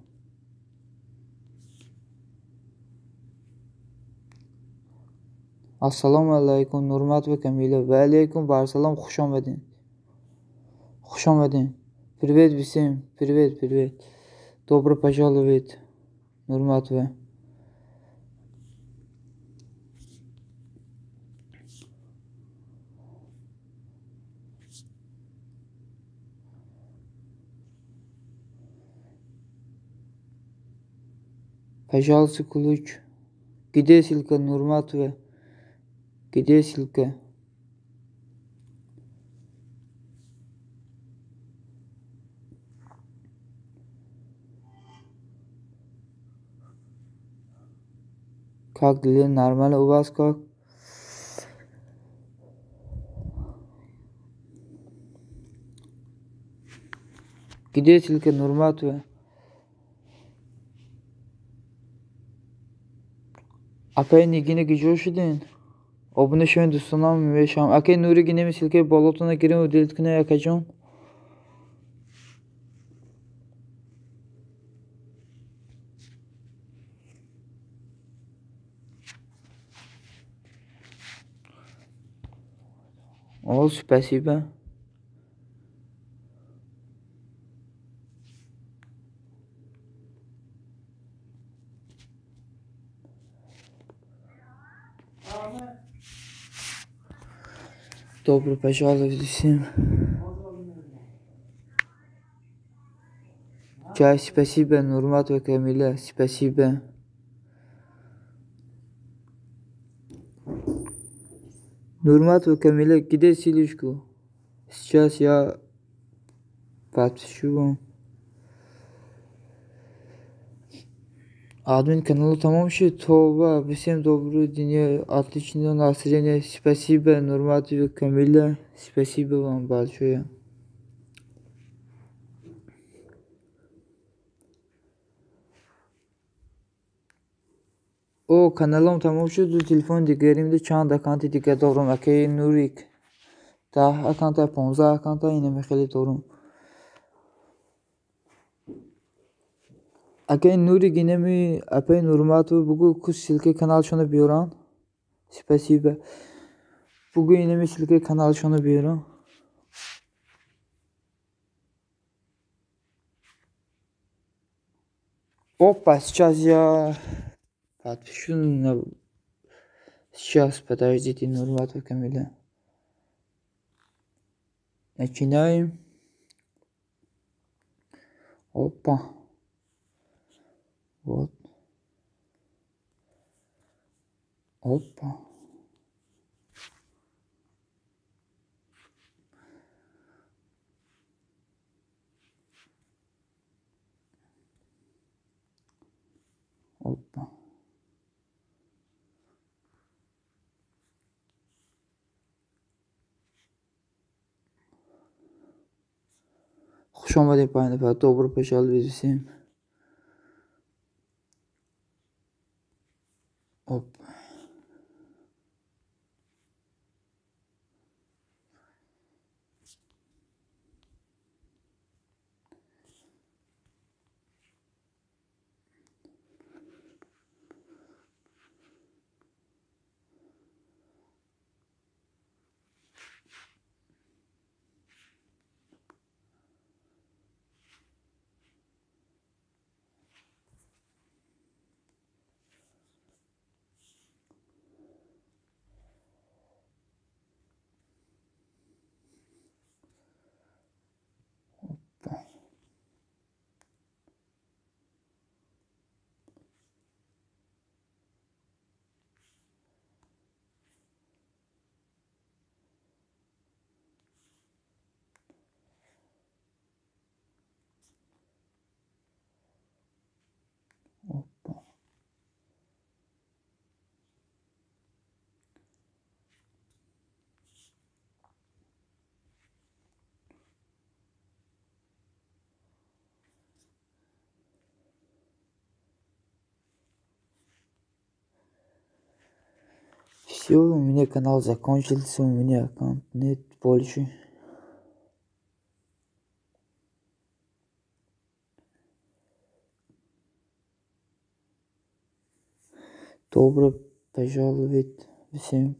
Ассалому алайкум, Нурмат ва Камила. Ва алейкум барсалом, хуш омадед. Хуш омадед. Привет всем, привет, привет. Добро пожаловать, Нурматова. Пожалуйста, ключ. Где ссылка, Нурматова? Где ссылка? Как дела? Нормально у вас как? Где ссылка, Нурматова? Акай Нигина гиҷо шудин? Обуна шавед, дӯстонам, мешавам. Акай Нури гинеми ссылкаи болотона гирем, удалить кунед, акаҷон. О, спасибо. Добро пожаловать всем. Чай, спасибо, Нурматова Камиля, спасибо. Нурматова Камиля, где ссылочку? Сейчас я подпишу вам. Админ канала тамом шуд. Това, всем доброго дня, отличного настроения. Спасибо, Нурматова Камиля, спасибо вам большое. О, каналам тамом шуд. Ду телефон дигаримда чанд аккаунти дигар дорам. Акаи Нурик 10 аккаунта, 15 аккаунта инаме хеле дорам. Акаи Нурик инами апаи Нурматова бугӯ ку ссылкаи каналшонро биёранд. Спасибо. Бугӯ инами ссылкаи каналшонро биёранд. Опа, сейчас я подпишу на Сейчас, подождите, Нурматова Камиля. Начинаем. Опа. Вот. Опа. Опа. Хуш омадед, панҷ нафар. Добро пожаловать всем. Оп. Опа. Все, у меня канал закончился, у меня аккаунт нет больше. Добро пожаловать всем.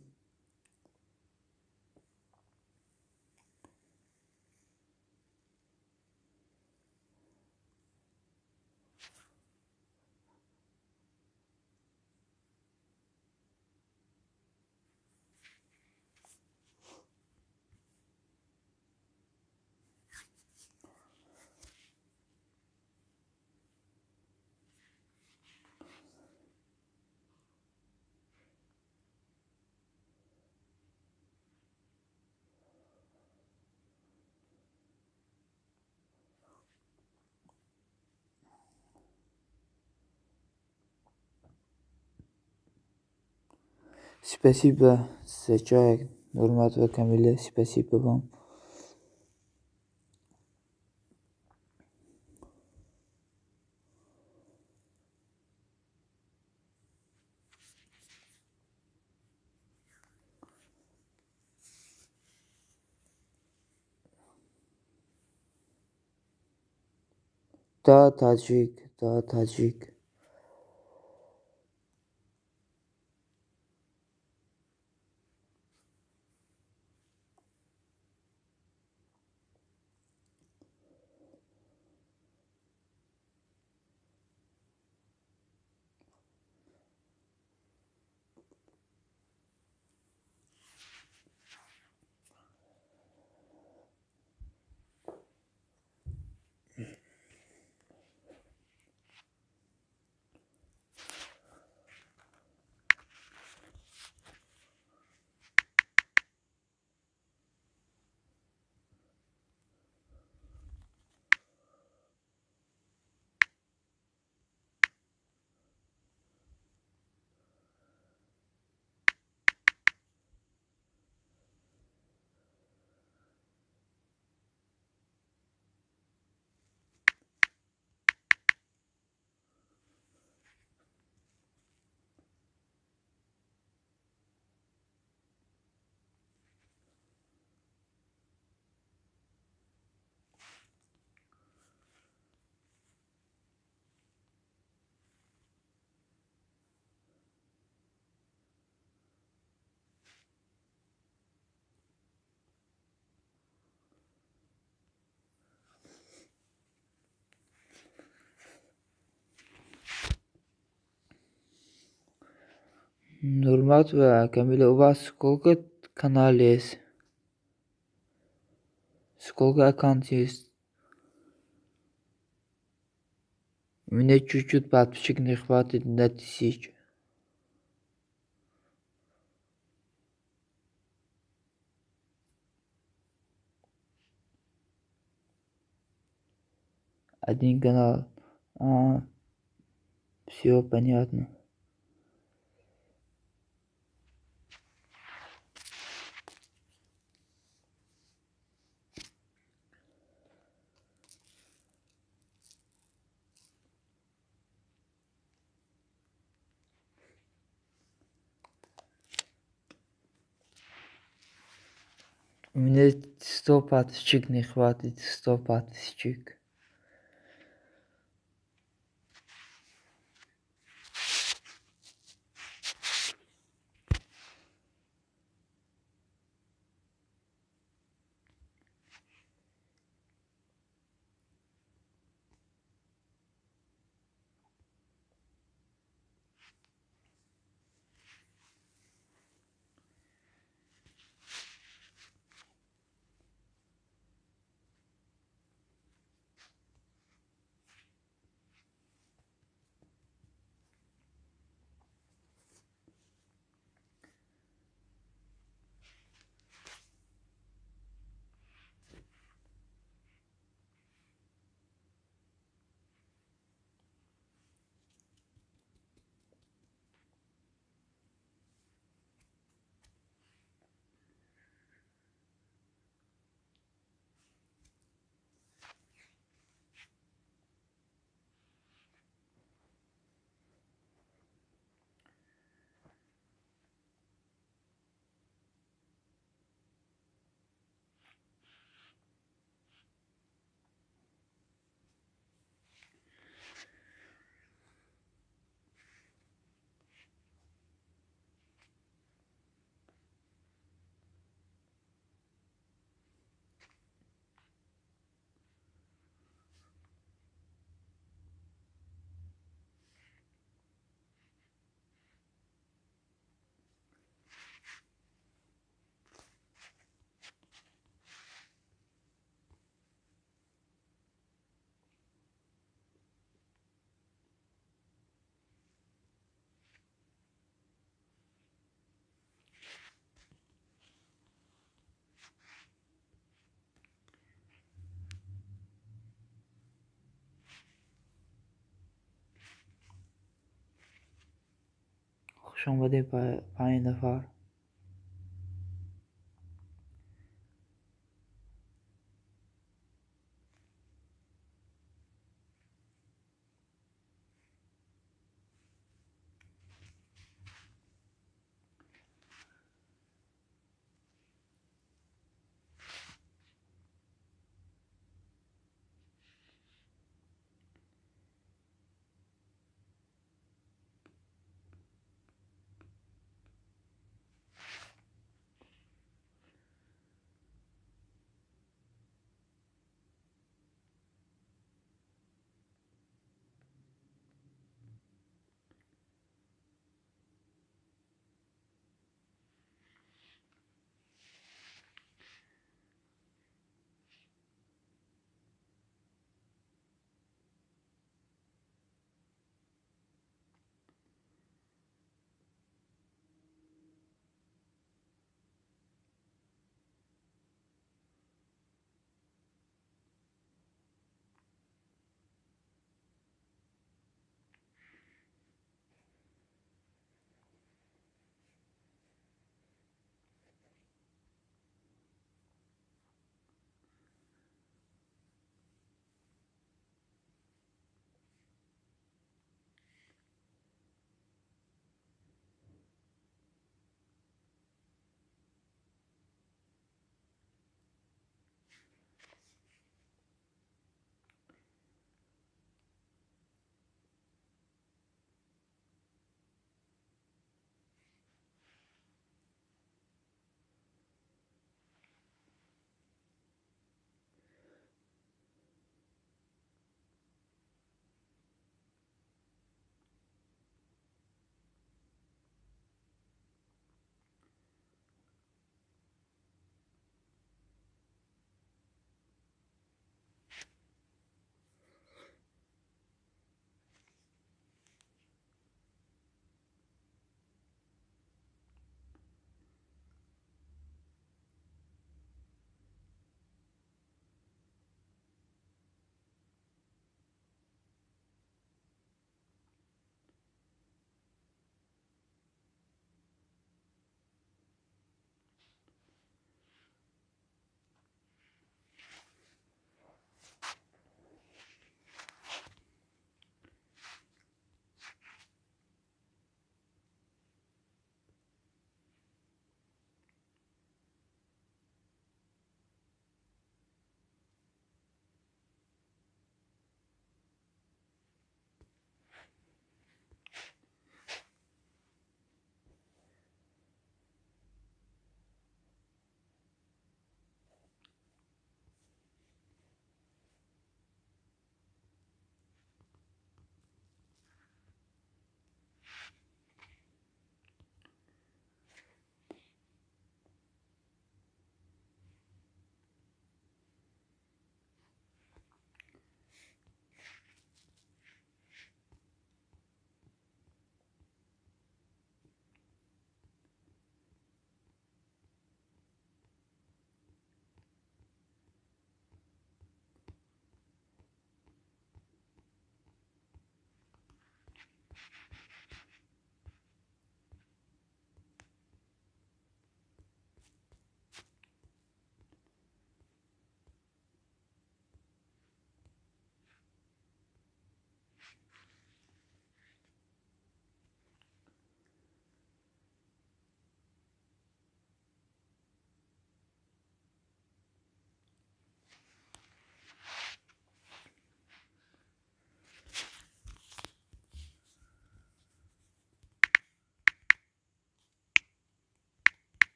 Спасибо за чай, Нурматова Камиля, спасибо вам. Да, таджик, да, таджик. Нурматова Камила, у вас сколько канал есть? Сколько аккаунт есть? Мне чуть-чуть подписчик не хватит на 1000. Один канал. А, все понятно. Мне 100 подписчик не хватит, 100 подписчик. Хуш омадед, 5 нафар.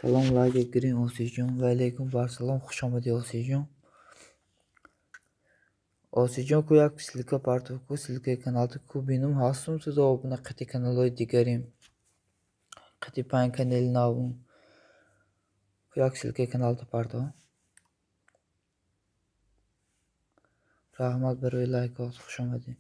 Салом лайк гирин Осиҷон. Ва алейкум вассалом. Хуш омадӣ Осиҷон. Осиҷон ку як ссылка партов ку ссылкаи каналта ку бинум ҳастум ту обуна қити каналҳои дигарим. Қити панҷ канали навум. Ку як ссылкаи каналта партов. Раҳмат барои лайкот. Хуш омадӣ.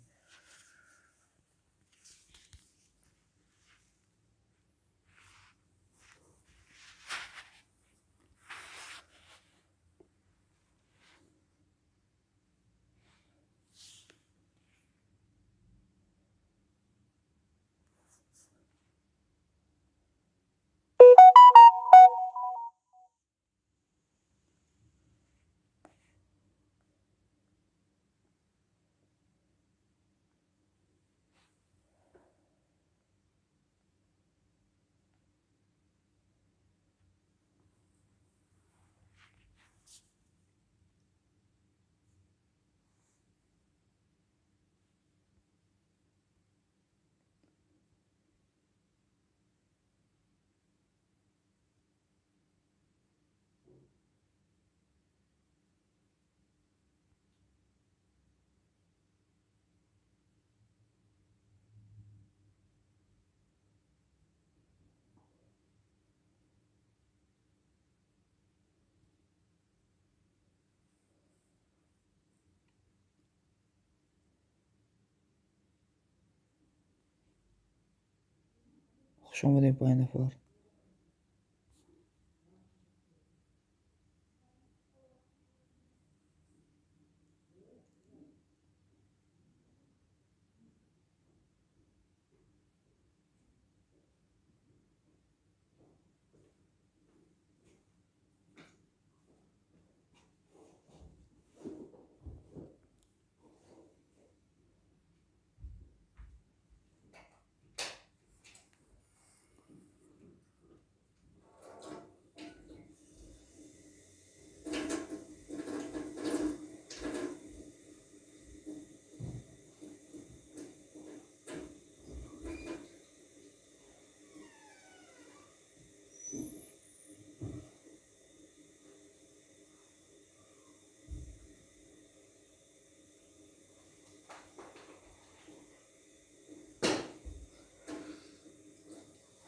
Хуш омадем панҷ нафар.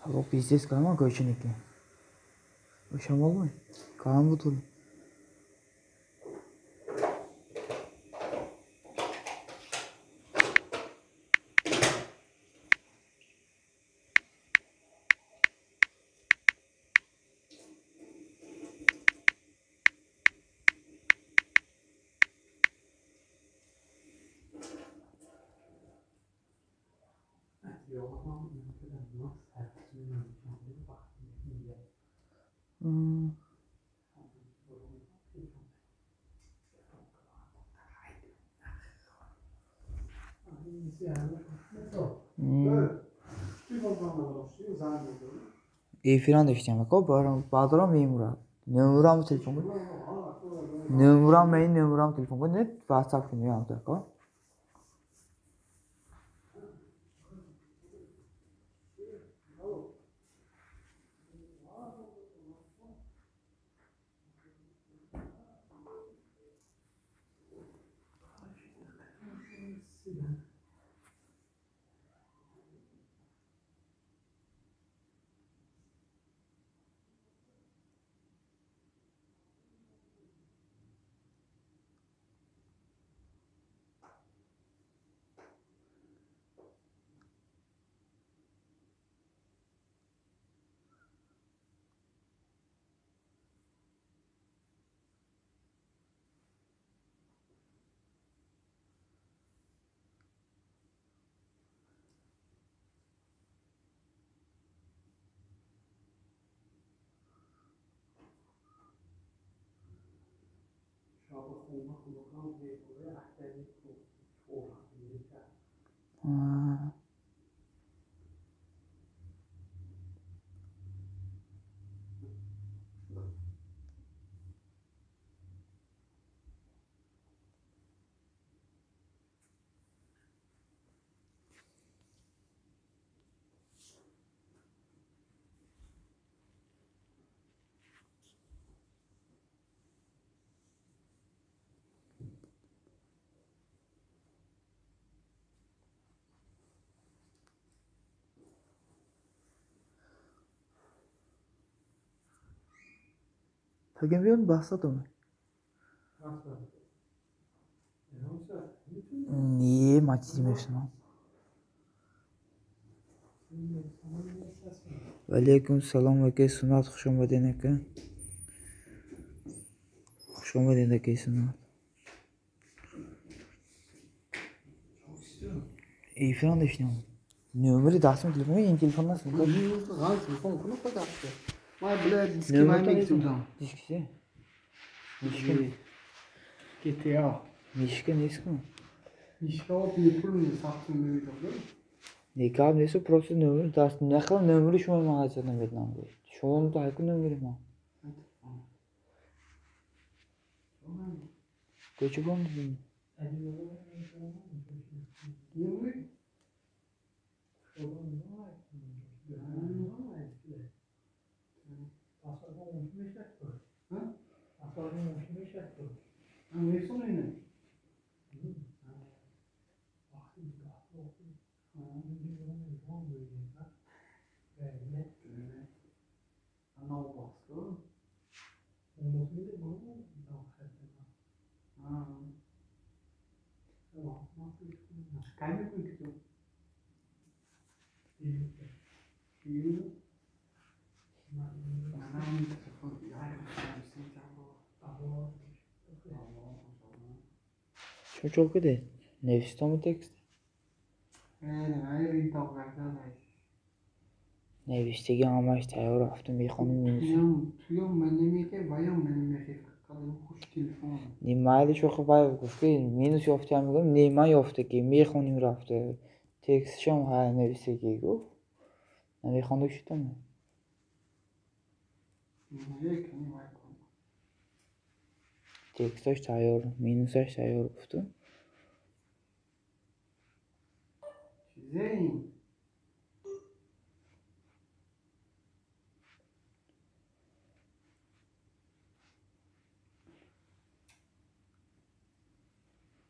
Ҳаво пиздец гарма гӯйчиники. Шамол май? Гарм буд. Эфиран доштем ако баъдорам мемурад. Номерам телефон кун. Номерам мей номерам телефон кун. Не WhatsApp кун ям ако. Пагин биён баҳса доме. Не, ман чизе мешунавам. Валейкум салом акаи Суннат, хуш омадед ака. Хуш омадед акаи Суннат. Эфирам дошнам. Номери дастам телефон, ин телефон наст.
Телефон куно фақат. Ман бля диски ман мегирам.
Диски се? Мишка.
GTA.
Мишка нест ку?
Мишка бепул нест, сахтун мебидам.
Не гап нест, просто номер даст. Нахел номери шумо ман ҳазрат намедонам. Шумо то ҳайку номери ман. Кӯча бом? Шумо чо кардед? Навиштому текст? Навиштагӣ ҳамааш тайёр рафта мехонем. Не майли чо вай гуфт ки минус ёфтаам, мегӯям не ман ёфтагӣ мехонем рафта. Текстшам ҳа навиштагӣ гуфт. Намехонда шудам. Тексташ тайёр, минусаш тайёр гуфту.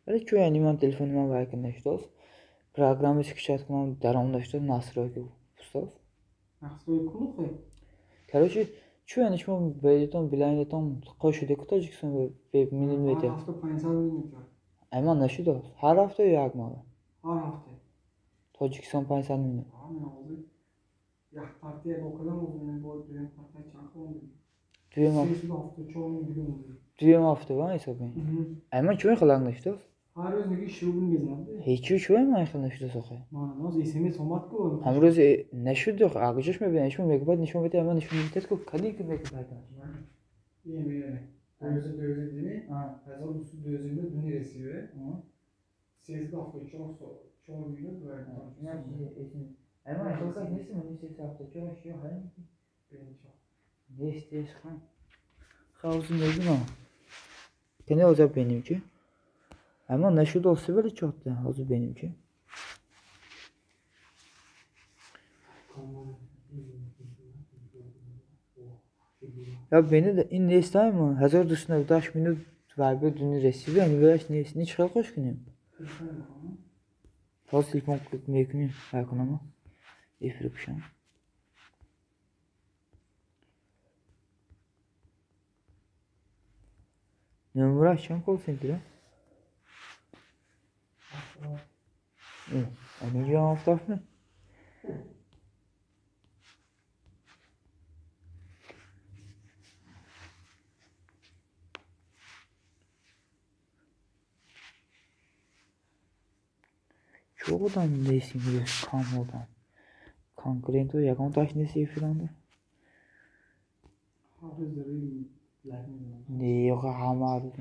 Вале чӯ яъни ман телефони ман вай карда нашудааст. Программа скачать кунам даромада шудааст, настройки пустааст.
Настройки кунухе?
Короче, чӯ яъни шумо бедитон билайнитон қой шуда ку Тоҷикистон бе минут метиҳад?
Ҳар ҳафта 500 минут метиҳад.
Ай ман нашудааст. Ҳар ҳафта ё як марра?
Ҳар ҳафта.
Тоҷикистон 500 минут.
Як партия бо кадом бо дуюм партия чанд хондем?
Дуюм дуюм ҳафта ба ҳисоб мекунед? Ай ман чӯ ин хел нашудааст?
Ҳар рӯз мегӣ шурӯъ мезанад.
Ҳечӣ чӯ ман ин хел нашудааст охе?
Ман ноз SMS омад ку.
Ҳамрӯз нашуд охе, агҷош мебинед, шумо мегӯяд нишон медиҳад, ман нишон медиҳад ку кади ки мегӯяд.
Ин дӯза дӯза дими? 1222 дуни ресиве. 374 4 минут ва
Ай ман хел кас нестам, ман 374 шо ҳай. Нест, нест хан. Хавз мегӯям. Кани оза бинем чи? Ама нашуд оси вале чотда, ҳозир бинем чи. Я бинед, ин нест айма 1298 минут вайбер дуни ресиве, яъни ваяш нест. Ни чӣ хел қош кунем? Ҳозир телефон мекунем, вай кунам, эфир кушам. Номераш чанд колл-центр? Инҷо ҳафтафт ме? Чӯ одам нест имрӯз, кам одам. Конкурентҳо ягонтааш нест эфиранда? Не, охе ҳама рӯз.